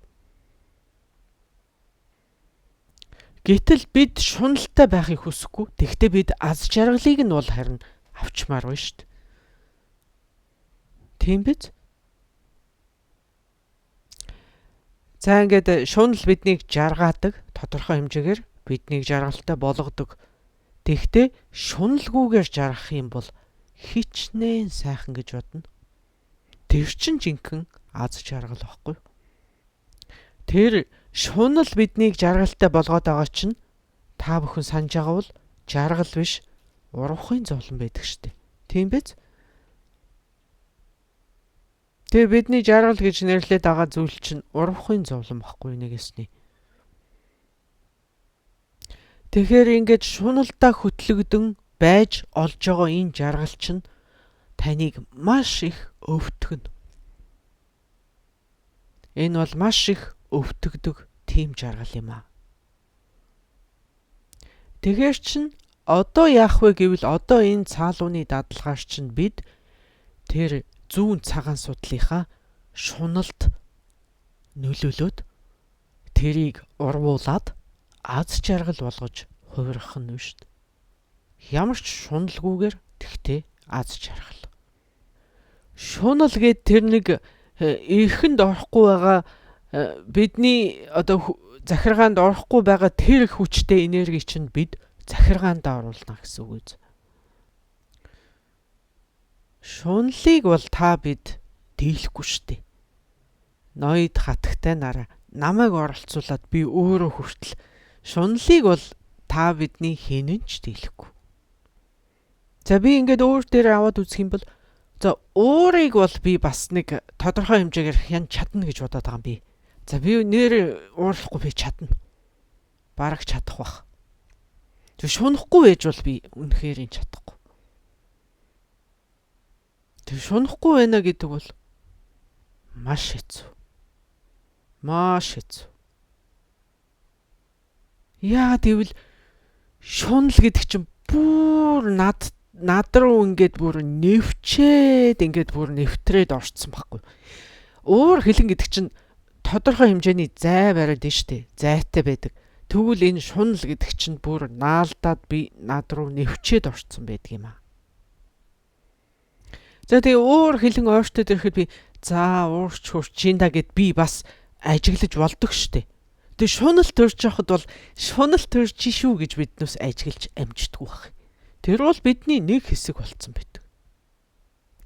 Гэтэл бид шуналтай байхыг хүсэхгүй. Тэгэхдээ бид аз жаргалыг нь бол харин авчмаар байна шүү дээ. Тийм биз? За ингээд шунал биднийг жаргаадаг тодорхой хэмжээгээр биднийг жаргалтай болгодог. Тэгэхдээ шуналгүйгээр жаргах юм бол хичнээн сайхан гэж бодно. Тэр чинь жинхэнэ аз жаргал байхгүй. Тэр шунал биднийг жаргалтай болгоод байгаа чинь та бүхэн санаж байгаа бол жаргал биш урвахын зовлон байдаг штеп. Тийм биз? Тэр бидний жаргал гэж нэрлээд байгаа зүйл чинь урвахын зовлон байхгүй нэгэсний. Тэгэхээр ингээд шуналдаа хөтлөгдөн байж олж байгаа энэ жаргал чинь таныг маш их өвтгөнө. Энэ бол маш их өвтгдөг тийм жаргал юм аа. Тэгэхээр чин одоо яах вэ гэвэл одоо энэ цаалууны дадлагаар чинь бид тэр зүүн цагаан судлынхаа шуналд нөлөөлөөд тэрийг урвуулад аз жаргал болгож хувирах нь шүү дээ. Ямар ч шуналгүйгээр тэгтээ аз жаргал. Шунал гээд тэр нэг эрхэнд орохгүй байгаа бидний одоо захиргаанд орохгүй байгаа тэр хүчтэй энерги чинь бид захиргаанд оруулна гэсэн үг үү. Шунлыг бол та бид дийлэхгүй шүү дээ. Ноёд хатагтай нараа намайг оролцуулаад би өөрөө хүртэл шунлыг бол та бидний хинэн ч дийлэхгүй. За би ингээд өөр дээр аваад үзэх юм бол за уурыг бол би бас нэг тодорхой хэмжээгээр хян чадна гэж бодоод байгаа юм би. За би нэр уурлахгүй би чадна. Бараг чадах бах. Тэг шунахгүй байж бол би үнэхээр ин чадахгүй. Тэг шунахгүй байна гэдэг бол маш хэцүү. Маш хэцүү. Яагаад гэвэл шунал гэдэг чинь бүр над руу ингээд бүр нэвчээд ингээд бүр нэвтрээд орцсон байхгүй. Уур хилэн гэдэг чинь тодорхой хэмжээний зай бариад нь штэ. Зайтай байдаг. Тэгвэл энэ шунал гэдэг чинь бүр наалдаад би над руу нэвчээд орцсон байдаг юм аа. За тэгээ уур хилэн ойртоод ирэхэд би за уурч хурч чинда гэд би бас ажиглаж болдог штэ. Тэгээ шунал төрж явахад бол шунал төрж шүү гэж биднээс ажиглаж амждаггүй байх. Тэр бол бидний нэг хэсэг болцсон байдаг.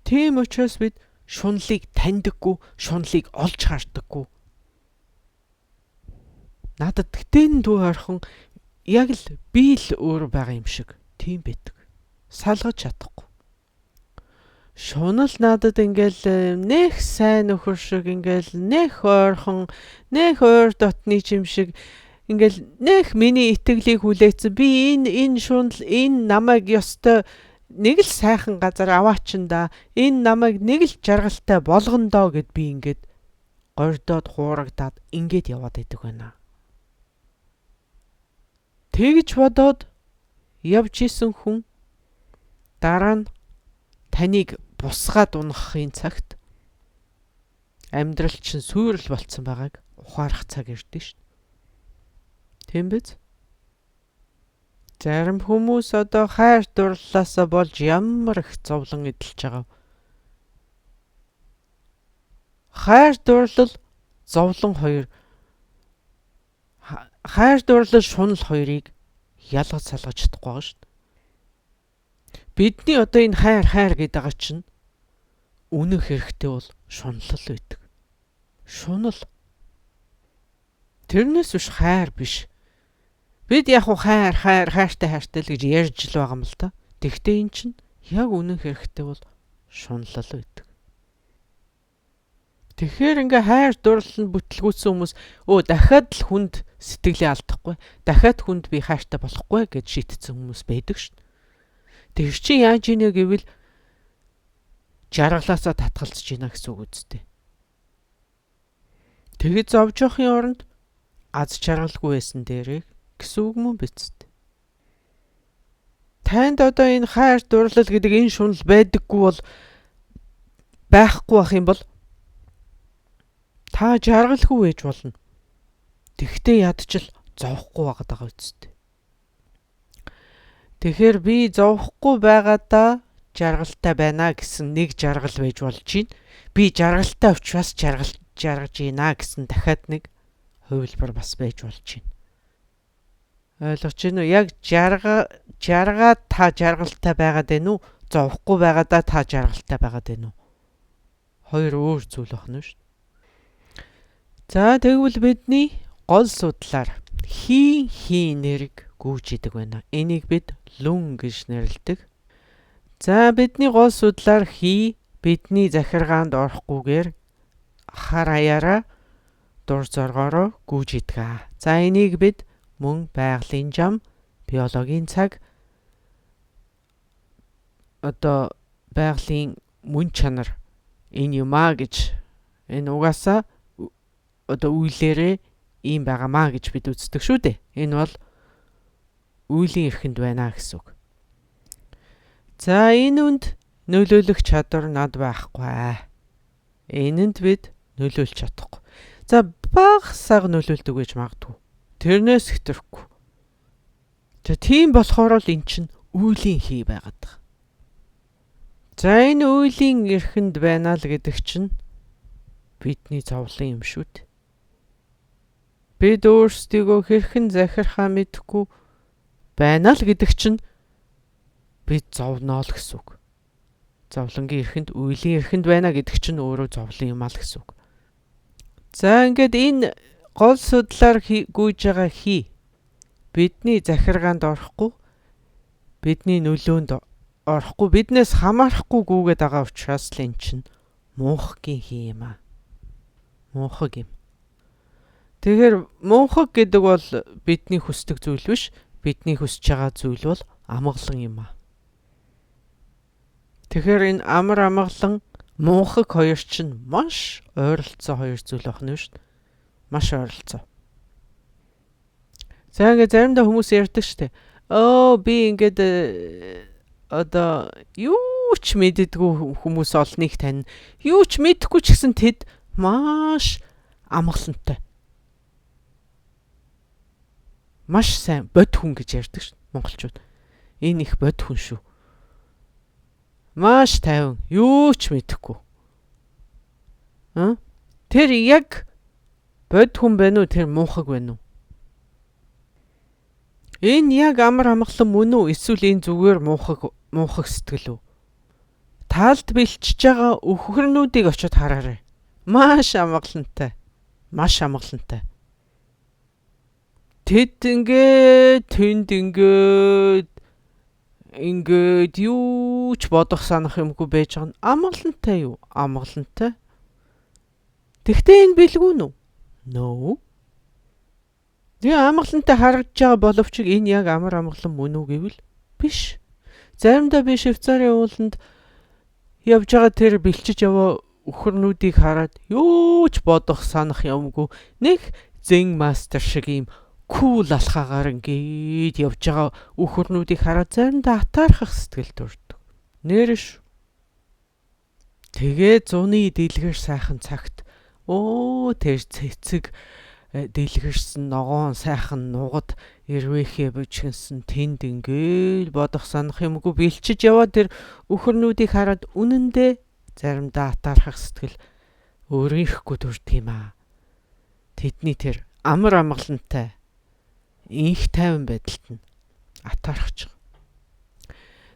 Тийм учраас бид шунлыг таньдаггүй, шунлыг олж хардаггүй. Надад гэтэн дүү ойрхон яг л би л өөр байгаа юм шиг тийм байдаг. Салгаж чадахгүй. Шунал надад ингээл нэх сайн нөхөр шиг ингээл нэх ойрхон, нэх ойр дотны юм шиг ингээл нэх миний итгэлийг хүлээсэн. Би энэ шунал энэ намайг ёстой нэг л сайхан газар аваачин да. Энэ намайг нэг л жаргалтай болгоно доо гэд би ингээд гордоод хуурагдаад ингээд яваад идэг байна. Тэгж бодоод явж исэн хүн дараа нь таныг бусгаад унахын цагт амьдрал чинь сүйрэл болцсон байгааг ухаарах цаг ирдэ шүү. Тийм биз? Зарим хүмүүс одоо хайр дурлалаасаа болж ямар их зовлон эдэлж байгаа. Хайр дурлал, зовлон хоёр, хайр дурлал, шунал хоёрыг ялгаж салгаж чадахгүй байгаа шүү дээ. Бидний одоо энэ хайр хайр гэдэг байгаа чинь үнэн хэрэгтэй бол шунлал байдаг. Шунал. Тэрнээс биш хайр биш. Бид яг уу хайр хайр хайртай хайртай л гэж ярьж л байгаа юм л та. Тэгвэл эн чинь яг үнэн хэрэгтэй бол шунлал байдаг. Тэгэхээр ингээ хайр дурлал нь бүтлгүүцсэн хүмүүс дахиад л хүнд сэтгэлээ алдахгүй, дахиад хүнд би хайртай болохгүй гэж шийтцсэн хүмүүс байдаг шүү. Тэр чинь яаж ийнэ гэвэл жаргалаасаа татгалзаж байна гэсэн үг үсттэй. Тэгэд зовж явахын оронд аз жаргалгүй байсан дээрээ гэсэн үг мөн биз дээ. Танд одоо энэ хайр дурлал гэдэг энэ шунал байдаггүй бол байхгүй бах юм бол та жаргалгүй байж болно. Тэгтээ ядчил зовхгүй байгаад байгаа үсттэй. Тэгэхээр би зовхгүй байгаадаа жаргалтай байна гэсэн нэг жаргал байж болж байна. Би жаргалтай учраас жаргаж байна гэсэн дахиад нэг хувилбар бас байж болж байна. Ойлгож байна уу? Яг жаргаад та жаргалтай байгаад байна уу? Зовхгүй байгаадаа та жаргалтай байгаад байна уу? Хоёр өөр зүйл байна шүү. За тэгвэл бидний гол судлаар хий нэрэг гүйж идэг байна. Энийг бид лүн гэж нэрлэдэг. За бидний гол судлаар хий бидний захиргаанд орохгүйгээр хар аяараа дур зоргоороо гүйж идэг. За энийг бид мөн байгалийн жам, биологийн цаг, одоо байгалийн мөн чанар энэ юм аа гэж энэ угаасаа одоо үйлээрээ ийм байгаамаа гэж бид үздэг шүү дээ. Энэ бол үйлийн эрхэнд байна гэсэн үг. За энэ үнд нөлөөлөх чадвар над байхгүй. Энэнд бид нөлөөлж чадахгүй. За бага сага нөлөөлдөг гэж магадгүй. Тэрнээс хэтрхгүй. За тийм болохоор л эн чинь үйлийн хий байгаад байгаа. За энэ үйлийн эрхэнд байна л гэдэг чинь бидний зовлон юм шүү дээ. Бид өөрсдийгөө хэрхэн захирхаа мэдэхгүй байна л гэдэг чинь бид зовноо л гэсэн үг. Зовлонгийн эрхэнд, үйлийн эрхэнд байна гэдэг чинь өөрөө зовлон юм аа л гэсэн үг. За ингээд энэ гол судлаар гүйж байгаа хий бидний захиргаанд орохгүй, бидний нөлөөнд орохгүй, биднээс хамаарахгүй гүйгээд байгаа учраас л эн чинь мунхгийн хий юм аа. Мунхаг юм. Тэгэхээр мунхаг гэдэг бол бидний хүсдэг зүйл биш. Бидний хүсэж байгаа зүйл бол амгалан юм аа. Тэгэхээр энэ амар амгалан, мунхаг хоёр чинь маш ойролцоо хоёр зүйл байна шүү дээ. Маш ойролцоо. За ингээд заримдаа хүмүүс ярьдаг шүү дээ. Би ингээд одоо юу ч мэддэггүй хүмүүс олныг тань. Юу ч мэдэхгүй ч гэсэн тэд маш амгалантай. Маш сайн бод хүн гэж ярьдаг шүү монголчууд. Энэ их бод хүн шүү. Маш тайван, юу ч мэдэхгүй. Тэр яг бод хүн байна уу? Тэр муухаг байна уу? Энэ яг амар амгалан мөн үү? Эсвэл энэ зүгээр муухаг сэтгэл үү? Таалд бэлчиж байгаа өхөрнүүдийг очиод хараарай. Маш амгалантай. Маш амгалантай. Тэд ингээд тэнд ингээд ингээд юу ч бодох санах юмгүй байж байгаа нь амгалантай юу? Амгалантай. Тэгтээ энэ бэлгүү нү? No. Тэгээ амгалантай харагдж байгаа боловч энэ яг амар амгалан мөн үү гэвэл биш. Заримдаа би Швейцарын ууланд явж байгаа тэр бэлчиж яваа үхэрнүүдийг хараад юу ч бодох санах юмгүй нэг зен мастер шиг ийм кул алхаагаар ингээд явж байгаа үхэрнүүдийг хараад заримдаа атаархах сэтгэл төрдөг. Нэрш. Тэгээ зуны дэлгэр сайхан цагт тэр цэцэг дэлгэрсэн ногоон сайхан нугад эрвээхээ бужигнсан тэнд ингээд бодох санах юмгүй бэлчиж яваа тэр үхэрнүүдийг хараад үнэндээ заримдаа атаархах сэтгэл өөрийнхөө төрдөг юм аа. Тэдний тэр амар амгалантай инх тайван байдалд нь атаархаж байгаа.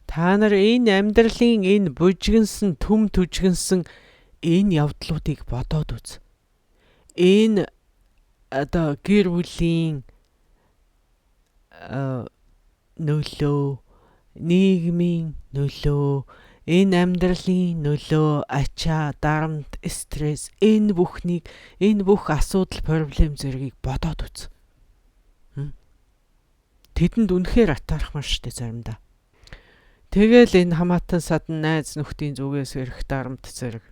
Та нар энэ амьдралын энэ бужигнсан түм түжигнсэн энэ явдлуудыг бодоод үз. Энэ одоо гэр бүлийн нөлөө, нийгмийн нөлөө, энэ амьдралын нөлөө, ачаа, дарамт, стресс, энэ бүхнийг, энэ бүх асуудал, проблем зэргийг бодоод үз. Тэдэнд үнэхээр атаархмаар штэ заримдаа. Тэгэл энэ хамаатан садан найз нөхдийн зүгээс ирэх дарамт зэрэг.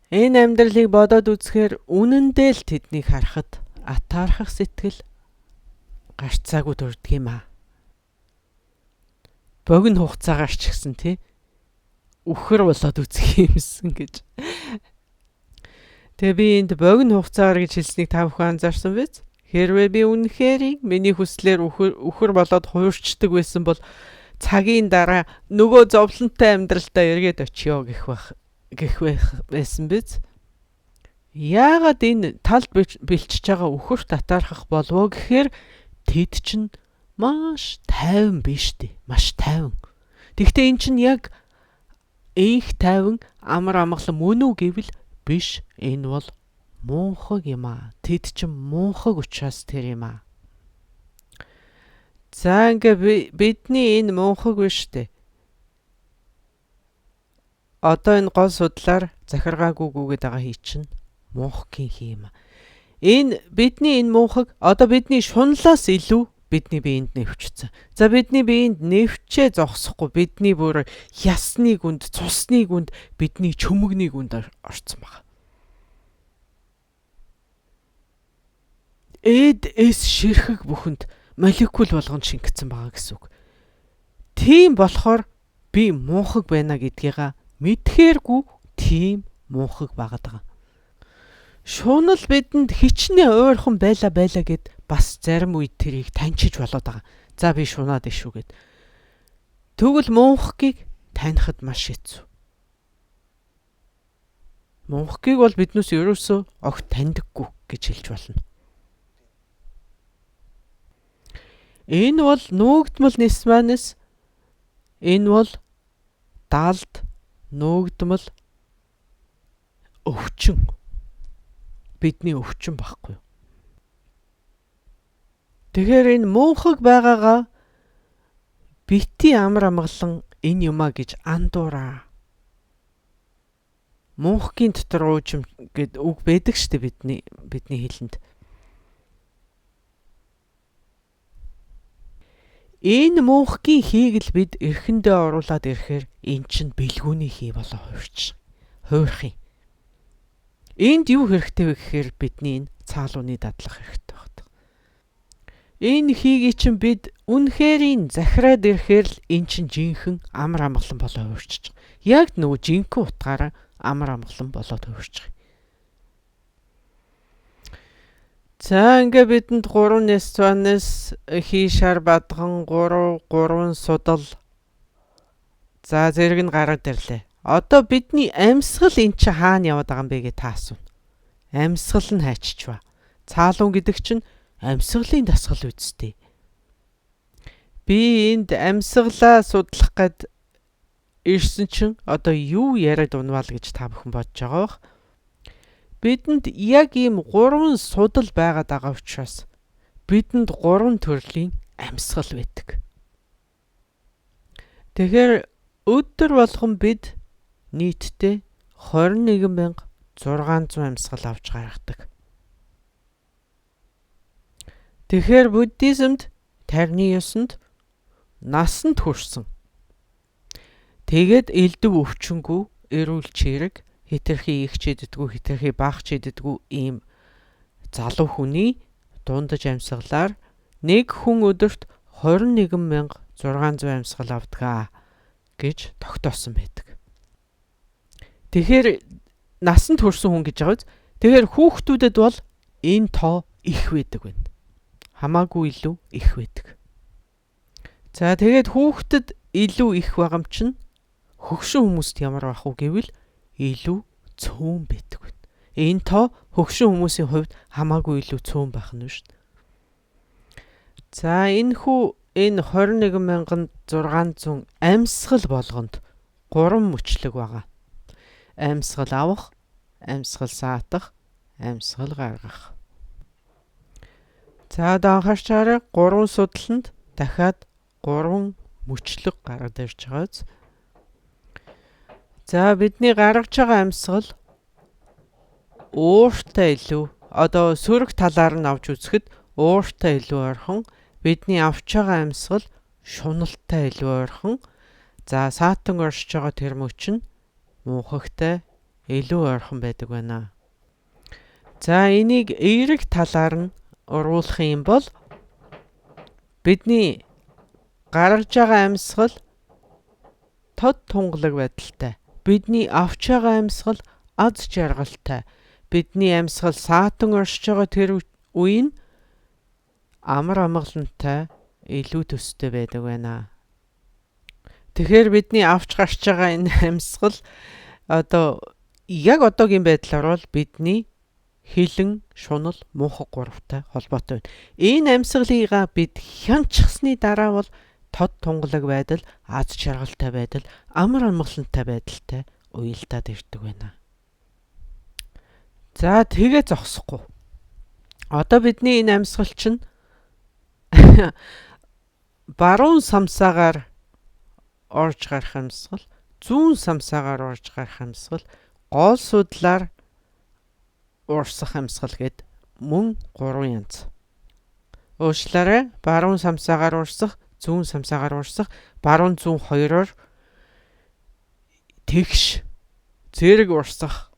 Энэ амьдралыг бодоод үзэхээр үнэндээ л тэднийг харахад атаархах сэтгэл гарцаагүй төрдөг юм аа. Богино хугацаагаар ч гэсэн тий үхэр болоод үзэх юмсан гэж. Тэгээ би энд богино хугацаагаар гэж хэлснийг та бүхэн анзаарсан биз? Хэрвээ би үнэхээр миний хүслээр үхэр болоод хуурчдаг байсан бол цагийн дараа нөгөө зовлонтой амьдралдаа эргээд очиё гэх байсан биз? Яагаад энэ талд бэлчиж байгаа үхэрт атаархах болов гэхээр тэд чинь маш тайван биш дээ. Маш тайван. Тэгэхдээ эн чинь яг энх тайван амар амгалан мөн үү гэвэл биш. Энэ бол муухай юм аа. Тэд чинь муухай учраас тэр юм аа. За ингээ бидний энэ муухай биш дээ. Одоо энэ гол судлаар захиргаагүй гүгээд байгаа хий чинь муухгийн хий юм аа. Энэ бидний энэ муухай одоо бидний шунлаас илүү бидний биеинд нэвчсэн. За бидний биеинд нэвчээ зогсохгүй бидний бүр ясны гүнд, цусны гүнд, бидний чөмөгний гүнд орцсон байгаа. Эд эс ширхэг бүхэнд молекул болгонд шингэсэн байгаа гэсэн үг. Тийм болохоор би муухай байна гэдгийга мэдхээргүй тийм муухай байгаад байгаа. Шунал бидэнд хичнээн ойрхон байла гэд бас зарим үед тэрийг таньчиж болоод байгаа. За би шунаад иш үү гэд. Тэгвэл муухайг танихад маш хэцүү. Муухайг бол биднээс ерөөсөө огт таньдаггүй гэж хэлж болно. Энэ бол нүүгдмэл нисманес, энэ бол далд нүүгдмэл өвчин. Бидний өвчин байхгүй юу? Тэгэхээр энэ муухай байгаагаа бити амар амгалан энэ юмаа гэж андуураа. Муухгийн дотор уужим гэд үг байдаг шүү дээ бидний хэлэнд. Энэ муухгийн хийг л бид эрхэндээ оруулаад ирэхээр эн чинь бэлгүүний хий болоо хуурах юм. Энд юу хэрэгтэй вэ гэхээр бидний энэ цаалууны дадлах хэрэгтэй байна. Энэ хийгийг чинь бид үнэхэрийн захираад ирэхээр л эн чинь жинхэнэ амар амгалан болоо хуурчих. Яг нөгөө жинхэнэ утгаараа амар амгалан болоод хуурчих. За ингээ бидэнд 3 несванес хий шар бадган 3 3 судал за зэрэг нь гараад ирлээ. Одоо бидний амьсгал эн чинь хаана яваад байгаа юм бэ гэж та асууна. Амьсгал нь хайчичва. Цаалуун гэдэг чинь амьсгалын дасгал үсттэй. Би энд амьсгалаа судлах гээд ирсэн чинь одоо юу яриад унвал гэж та бүхэн бодож байгаа бах. Бидэнд яг ийм 3 судал байгаад байгаа учраас бидэнд 3 төрлийн амьсгал байдаг. Тэгэхээр өдөр болгон бид нийтдээ 21600 амьсгал авч гаргадаг. Тэгэхээр буддизмд тарны ёсонд насанд хүрсэн. Тэгээд элдв өвчнгүй, эрүүл чирэг, хэтэрхий их ч иддэггүй, хэтэрхий бага ч иддэггүй ийм залуу хүний дундаж амьсгалаар нэг хүн өдөрт 21,600 амьсгал авдаг гэж тогтоосон байдаг. Тэгэхээр насанд хүрсэн хүн гэж байгаа биз? Тэгэхээр хүүхдүүдэд бол энэ тоо их байдаг байна. Хамаагүй илүү их байдаг. За тэгээд хүүхдэд илүү их байгаа юм чинь хөгшин хүмүүст ямар байх вэ гэвэл илүү цөөн байдаг байна. Энэ тоо хөгшин хүмүүсийн хувьд хамаагүй илүү цөөн байх нь шүү дээ. За энэ хүү энэ 21,600 амьсгал болгонд 3 мөчлөг байгаа. Амьсгал авах, амьсгал саатах, амьсгал гаргах. За одоо анхаарч байгаарай, 3 судланд дахиад 3 мөчлөг гараад ирж байгаа биз. За бидний гаргаж байгаа амьсгал ууртай илүү, одоо сөрөг талаар нь авч үзэхэд ууртай илүү ойрхон, бидний авч байгаа амьсгал шуналтай илүү ойрхон, за саатан оршиж байгаа тэр мөч нь муухагтай илүү ойрхон байдаг байна. За энийг эерэг талаар нь уруулах юм бол бидний гаргаж байгаа амьсгал тод тунгалаг байдалтай, бидний авч байгаа амьсгал аз жаргалтай, бидний амьсгал саатан оршиж байгаа тэр үе нь амар амгалантай илүү төстэй байдаг байна. Тэгэхээр бидний авч гарч байгаа энэ амьсгал одоо яг одоогийн байдлаар бол бидний хилэн, шунал, муухай гуравтай холбоотой байна. Энэ амьсгалыгаа бид хянчихсны дараа бол тод тунгалаг байдал, аз жаргалтай байдал, амар амгалантай байдалтай уялдаад ирдэг байна. За тэгээ зогсохгүй. Одоо бидний энэ амьсгал чинь баруун самсаагаар орж гарах амьсгал, зүүн самсаагаар орж гарах амьсгал, гол судлаар урсах амьсгал гэд мөн 3 янз. Уучлаарай, баруун самсаагаар урсах, зүүн самсаагаар урсах, баруун зүүн хоёроор тэгш зэрэг урсах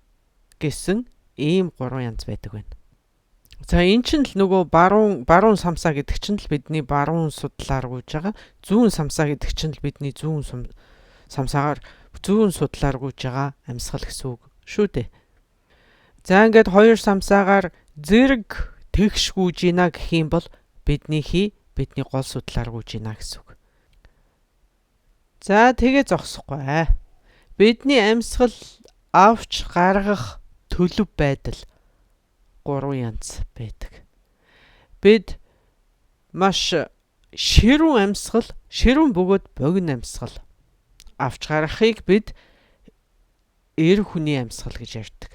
гэсэн ийм 3 янз байдаг байна. За эн чинь л нөгөө баруун самсаа гэдэг чинь л бидний баруун судлаар гүйж байгаа. Зүүн самсаа гэдэг чинь л бидний зүүн самсаагаар зүүн судлаар гүйж байгаа амьсгал гэсэн үг шүү дээ. За ингээд хоёр самсаагаар зэрэг тэгш гүйж гинэ гэх юм бол бидний гол судлаар гүйж гинэ гэсэн үг. За тэгээ зогсохгүй. Бидний амьсгал авч гаргах төлөв байдал 3 янз байдаг. Бид маш ширүүн амьсгал, ширүүн бөгөөд богино амьсгал авч гаргахыг бид эр хүний амьсгал гэж ярьдаг.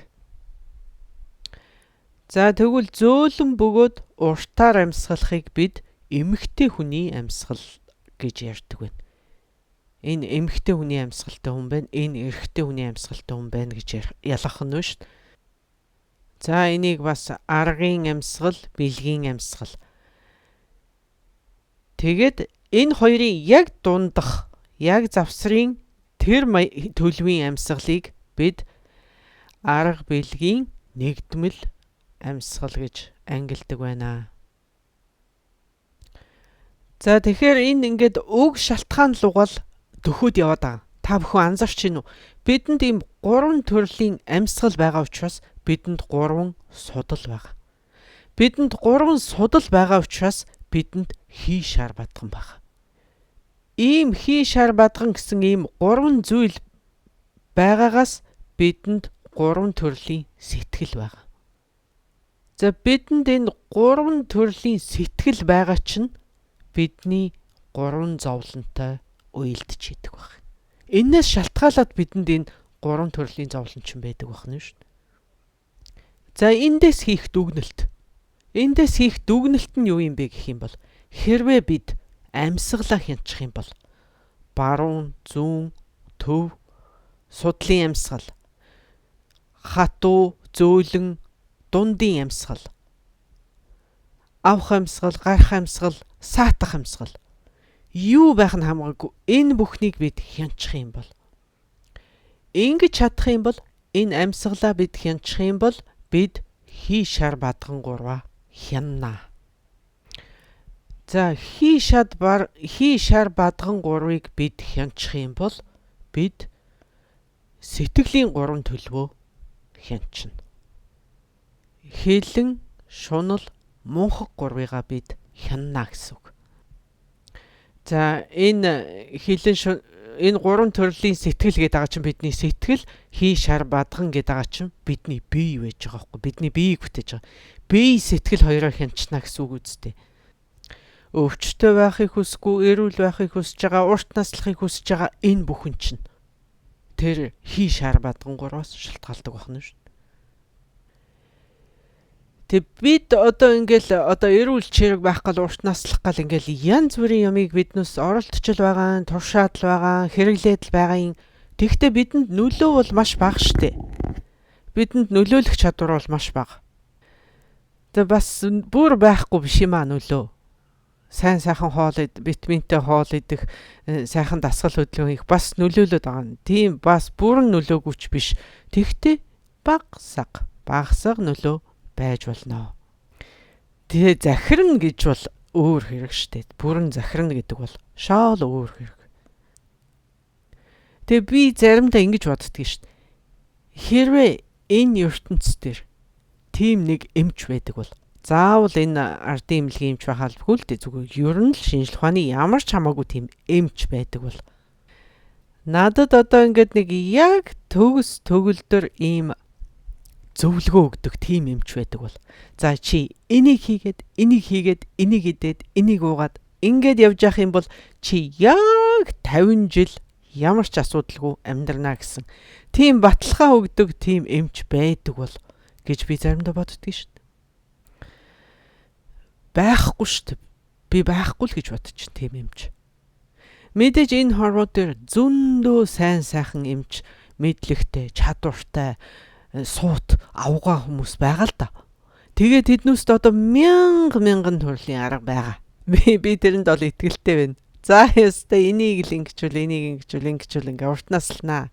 За тэгвэл зөөлөн бөгөөд уртаар амьсгалахыг бид эмэгтэй хүний амьсгал гэж ярьдаг байна. Энэ эмэгтэй хүний амьсгалтай хүн байна, энэ эрэгтэй хүний амьсгалтай хүн байна гэж ялгах нь шүү дээ. За энийг бас аргын амьсгал, бэлгийн амьсгал. Тэгээд энэ хоёрын яг дундах, яг завсрын тэр төлөвийн амьсгалыг бид арга бэлгийн нэгдмэл амьсгал гэж ангилдаг байна. За тэгэхээр энэ ингээд уг шалтгаан лугаал төхөөд яваад байгаа. Та бүхэн анзаарч байна уу? Бидэнд ийм 3 төрлийн амьсгал байгаа учраас бидэнд 3 судал байгаа. Бидэнд 3 судал байгаа учраас бидэнд хий шар бадган байгаа. Ийм хий шар бадган гэсэн ийм 3 зүйл байгаагаас бидэнд 3 төрлийн сэтгэл байгаа. За бидэнд энэ 3 төрлийн сэтгэл байгаа чинь бидний 3 зовлонтой уялдж идэг баг. Энээс шалтгаалаад бидэнд энэ 3 төрлийн зовлон чинь байдаг байх нь шүү дээ. За эндээс хийх дүгнэлт. Эндээс хийх дүгнэлт нь юу юм бэ гэх юм бол хэрвээ бид амьсгалаа хянчих юм бол баруун, зүүн, төв судлын амьсгал, хатуу, зөөлөн, дундын амьсгал, авах амьсгал, гарах амьсгал, саатах амьсгал. Юу байх нь хамаагүй энэ бүхнийг бид хянчих юм бол ингэж чадах юм бол энэ амьсгалаа бид хянчих юм бол бид хий шар бадган гурваа хянана. За хий шар бадган гурвыг бид хянчих юм бол бид сэтгэлийн гурван төлөвөө хянчна. Хилэн, шунал, мунхаг гурвыгаа бид хянана гэсэн үг. За энэ хилэн энэ гурван төрлийн сэтгэл гэдэг байгаа чинь бидний сэтгэл, хий шар бадган гэдэг байгаа чинь бидний бие байж байгаа байхгүй. Бидний биеийг бүтээж байгаа. Бие сэтгэл хоёроо хянчна гэсэн үг үстэй. Өвчтөй байхыг хүсэхгүй, эрүүл байхыг хүсэж байгаа, урт наслахыг хүсэж байгаа энэ бүхэн чинь тэр хий шар бадган гурваас шалтгаалдаг байна шүү. Тэг бид одоо ингээл одоо эрүүл чирэг байх гал урт наслах гал ингээл янз бүрийн ямыг биднээс оролдчил байгаа, туршаад л байгаа, хэрэглээд л байгаа юм. Тэгвэл бидэнд нөлөө бол маш бага штэ. Бидэнд нөлөөлөх чадвар бол маш бага. Тэг бас бүр байхгүй биш юм аа нөлөө. Сайн сайхан хоол витаминтэй хоол идэх, сайхан дасгал хөдөлгөөн хийх бас нөлөөлөд байгаа юм. Тийм бас бүрэн нөлөөгүйч биш. Тэгвэл багсаг нөлөө байж болно. Тэгээ захирна гэж бол өөр хэрэг штэ. Бүрэн захирна гэдэг бол шоол өөр хэрэг. Тэгээ би заримдаа ингэж боддгийг штэ. Хэрвээ энэ ертөнц дээр тийм нэг эмч байдаг бол заавал энэ ардын эмнэлгийн эмч байхалгүй л дээ, зүгээр ер нь л шинжлэх ухааны ямар ч хамаагүй тийм эмч байдаг бол надад одоо ингээд нэг яг төгс төгөлдөр ийм зөвлөгөө өгдөг тийм эмч байдаг бол за чи энийг хийгээд, энийг хийгээд, энийг идээд, энийг уугаад ингээд явж явах юм бол чи яг 50 жил ямар ч асуудалгүй амьдрнаа гэсэн тийм баталгаа өгдөг тийм эмч байдаг бол гэж би заримдаа боддөг шүү дээ. Байхгүй шүү дээ. Би байхгүй л гэж бодчих тийм эмч. Мэдээж энэ хорвоо дээр зөндөө сайн сайхан эмч, мэдлэгтэй, чадвартай, суут авгаа хүмүүс байгаа л да. Тэгээд тэднүүст одоо мянга мянган төрлийн арга байгаа. Би тэрэнд бол итгэлтэй байна. За ёстой энийг л ингэчүүл, энийг ингэчүүл, ингэчүүл ингээ урт наслнаа.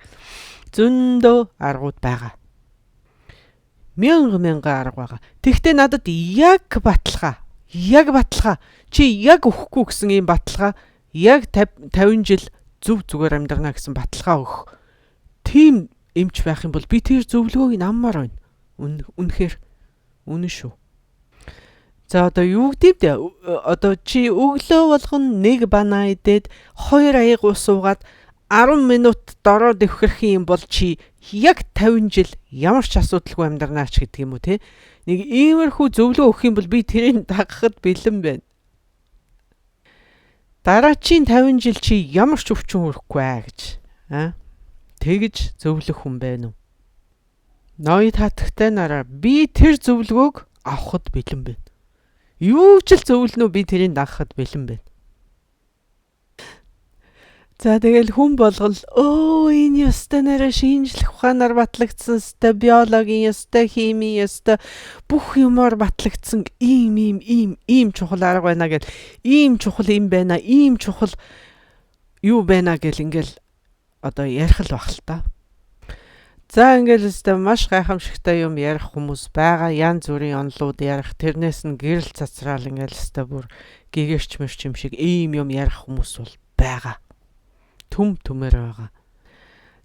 Зөндөө аргууд байгаа. Мянга мянган арга байгаа. Тэгвэл надад яг баталгаа, чи яг өгөхгүй гэсэн ийм баталгаа, яг 50 жил зөв зүгээр амьдрна гэсэн баталгаа өгөх тийм эмч байх юм бол би тэр зөвлөгөөг нь аммаар байна. Үнэхээр үнэн шүү. За одоо юу гэдэв дээ? Одоо чи өглөө болгон нэг банаа идээд 2 аяг ус уугаад 10 минут дороо дэвхэрх юм бол чи яг 50 жил ямар ч асуудалгүй амьдрнаач гэдэг юм уу те? Нэг иймэрхүү зөвлөгөө өгөх юм бол би тэрийг дагахад бэлэн байна. Дараачийн 50 жил чи ямар ч өвчин өрөхгүй аа гэж. Аа? Тэгж зөвлөх хүн байна уу? Ноёд хатагтай нараа би тэр зөвлөгөөг авахд бэлэн байна. Юу ч л зөвлөнө би тэрийг дагахад бэлэн байна. За тэгэл хүн болгол энэ ёстой нараа шинжлэх ухаанаар батлагдсан, ёстой биологийн ёстой, химийн ёстой бүх юмар батлагдсан ийм ийм ийм ийм чухал арга байна гэл, ийм чухал юм байна, ийм чухал юу байна гэл ингээл одоо ярих л баг л та. За ингээл өстой маш гайхамшигтай юм ярих хүмүүс байгаа. Янз бүрийн онлууд ярих, тэрнээс нь гэрэл цацраал ингээл өстой бүр гэгэрч мэрч юм шиг ийм юм ярих хүмүүс бол байгаа. Түм түмээр байгаа.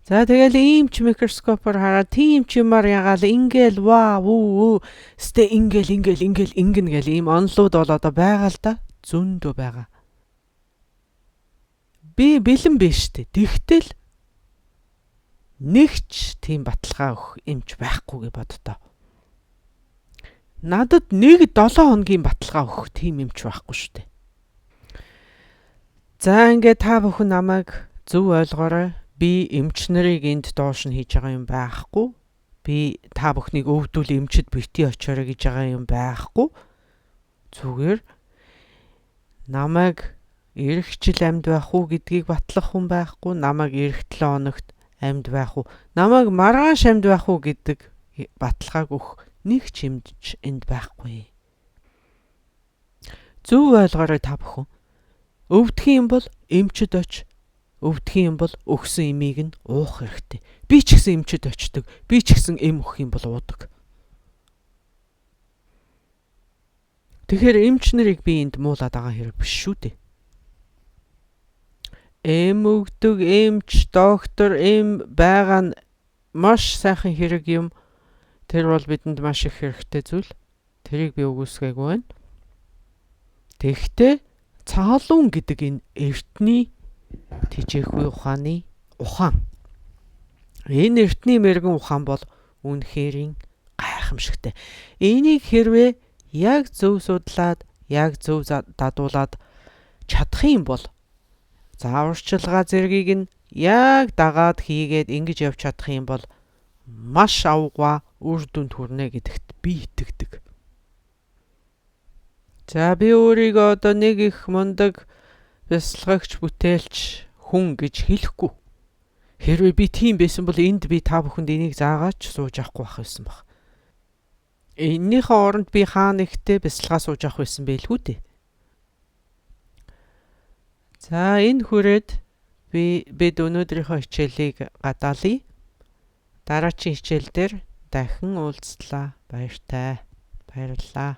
За тэгэл ийм ч микроскопоор хараад тийм ч юмар ягаал ингээл ваа вүү өстой ингээл ингээл ингээл ингэнэ гэл ийм онлууд бол одоо байгаа л да. Зөндөө байгаа. Би бэлэн биш үү. Тэгтэл нэгч тийм баталгаа өгөх эмч байхгүй гэж боддоо. Надад нэг 7 хоногийн баталгаа өгөх тийм эмч байхгүй шүү дээ. За ингээд та бүхэн намайг зөв ойлгоорой. Би эмч нарыг энд доош нь хийж байгаа юм байхгүй. Би та бүхнийг өвдүүл эмчэд битгий очоорой гэж байгаа юм байхгүй. Зүгээр намайг ирэх жил амьд байх уу гэдгийг батлах хүн байхгүй. Намайг ирэх 7 хоногт амьд байх уу? Намайг маргааш амьд байх уу гэдэг баталгааг өгөх нэг ч эмч энд байхгүй. Зөв ойлгоорой та бүхэн. Өвдөх юм бол эмчид оч. Өвдөх юм бол өгсөн эмийг нь уух хэрэгтэй. Би ч гэсэн эмчид очдог. Би ч гэсэн эм өгөх юм бол уудаг. Тэгэхээр эмч нарыг би энд муулаад байгаа хэрэг биш шүү дээ. Эм өгдөг, эмч, доктор, эм байгаа нь маш сайхан хэрэг юм. Тэр бол бидэнд маш их хэрэгтэй зүйл. Тэрийг би үгүйсгээгүй байна. Тэгэхдээ цаалуун гэдэг энэ эртний тэжээхүй ухааны ухаан. Энэ эртний мэргэн ухаан бол үнэхэрийн гайхамшигтай. Энийг хэрвээ яг зөв судлаад, яг зөв дадуулаад чадах юм бол зааварчилгаа зэргийг нь яг дагаад хийгээд ингэж явж чадах юм бол маш авгаа үр дүнд хүрнэ гэдэгт би итгэдэг. За би өөрийгөө одоо нэг их мундаг бясалгагч бүтээлч хүн гэж хэлэхгүй. Хэрвээ би тийм байсан бол энд би та бүхэнд энийг заагаад ч сууж авахгүй байх байсан баг. Эннийхээ оронд би хаа нэгтээ бясалгаа сууж авах байсан байлгүй дээ. За энэ хүрээд бид өнөөдрийнхөө хичээлийг гадаалъя. Дараагийн хичээл дээр дахин уулзлаа. Баяртай. Баярлалаа.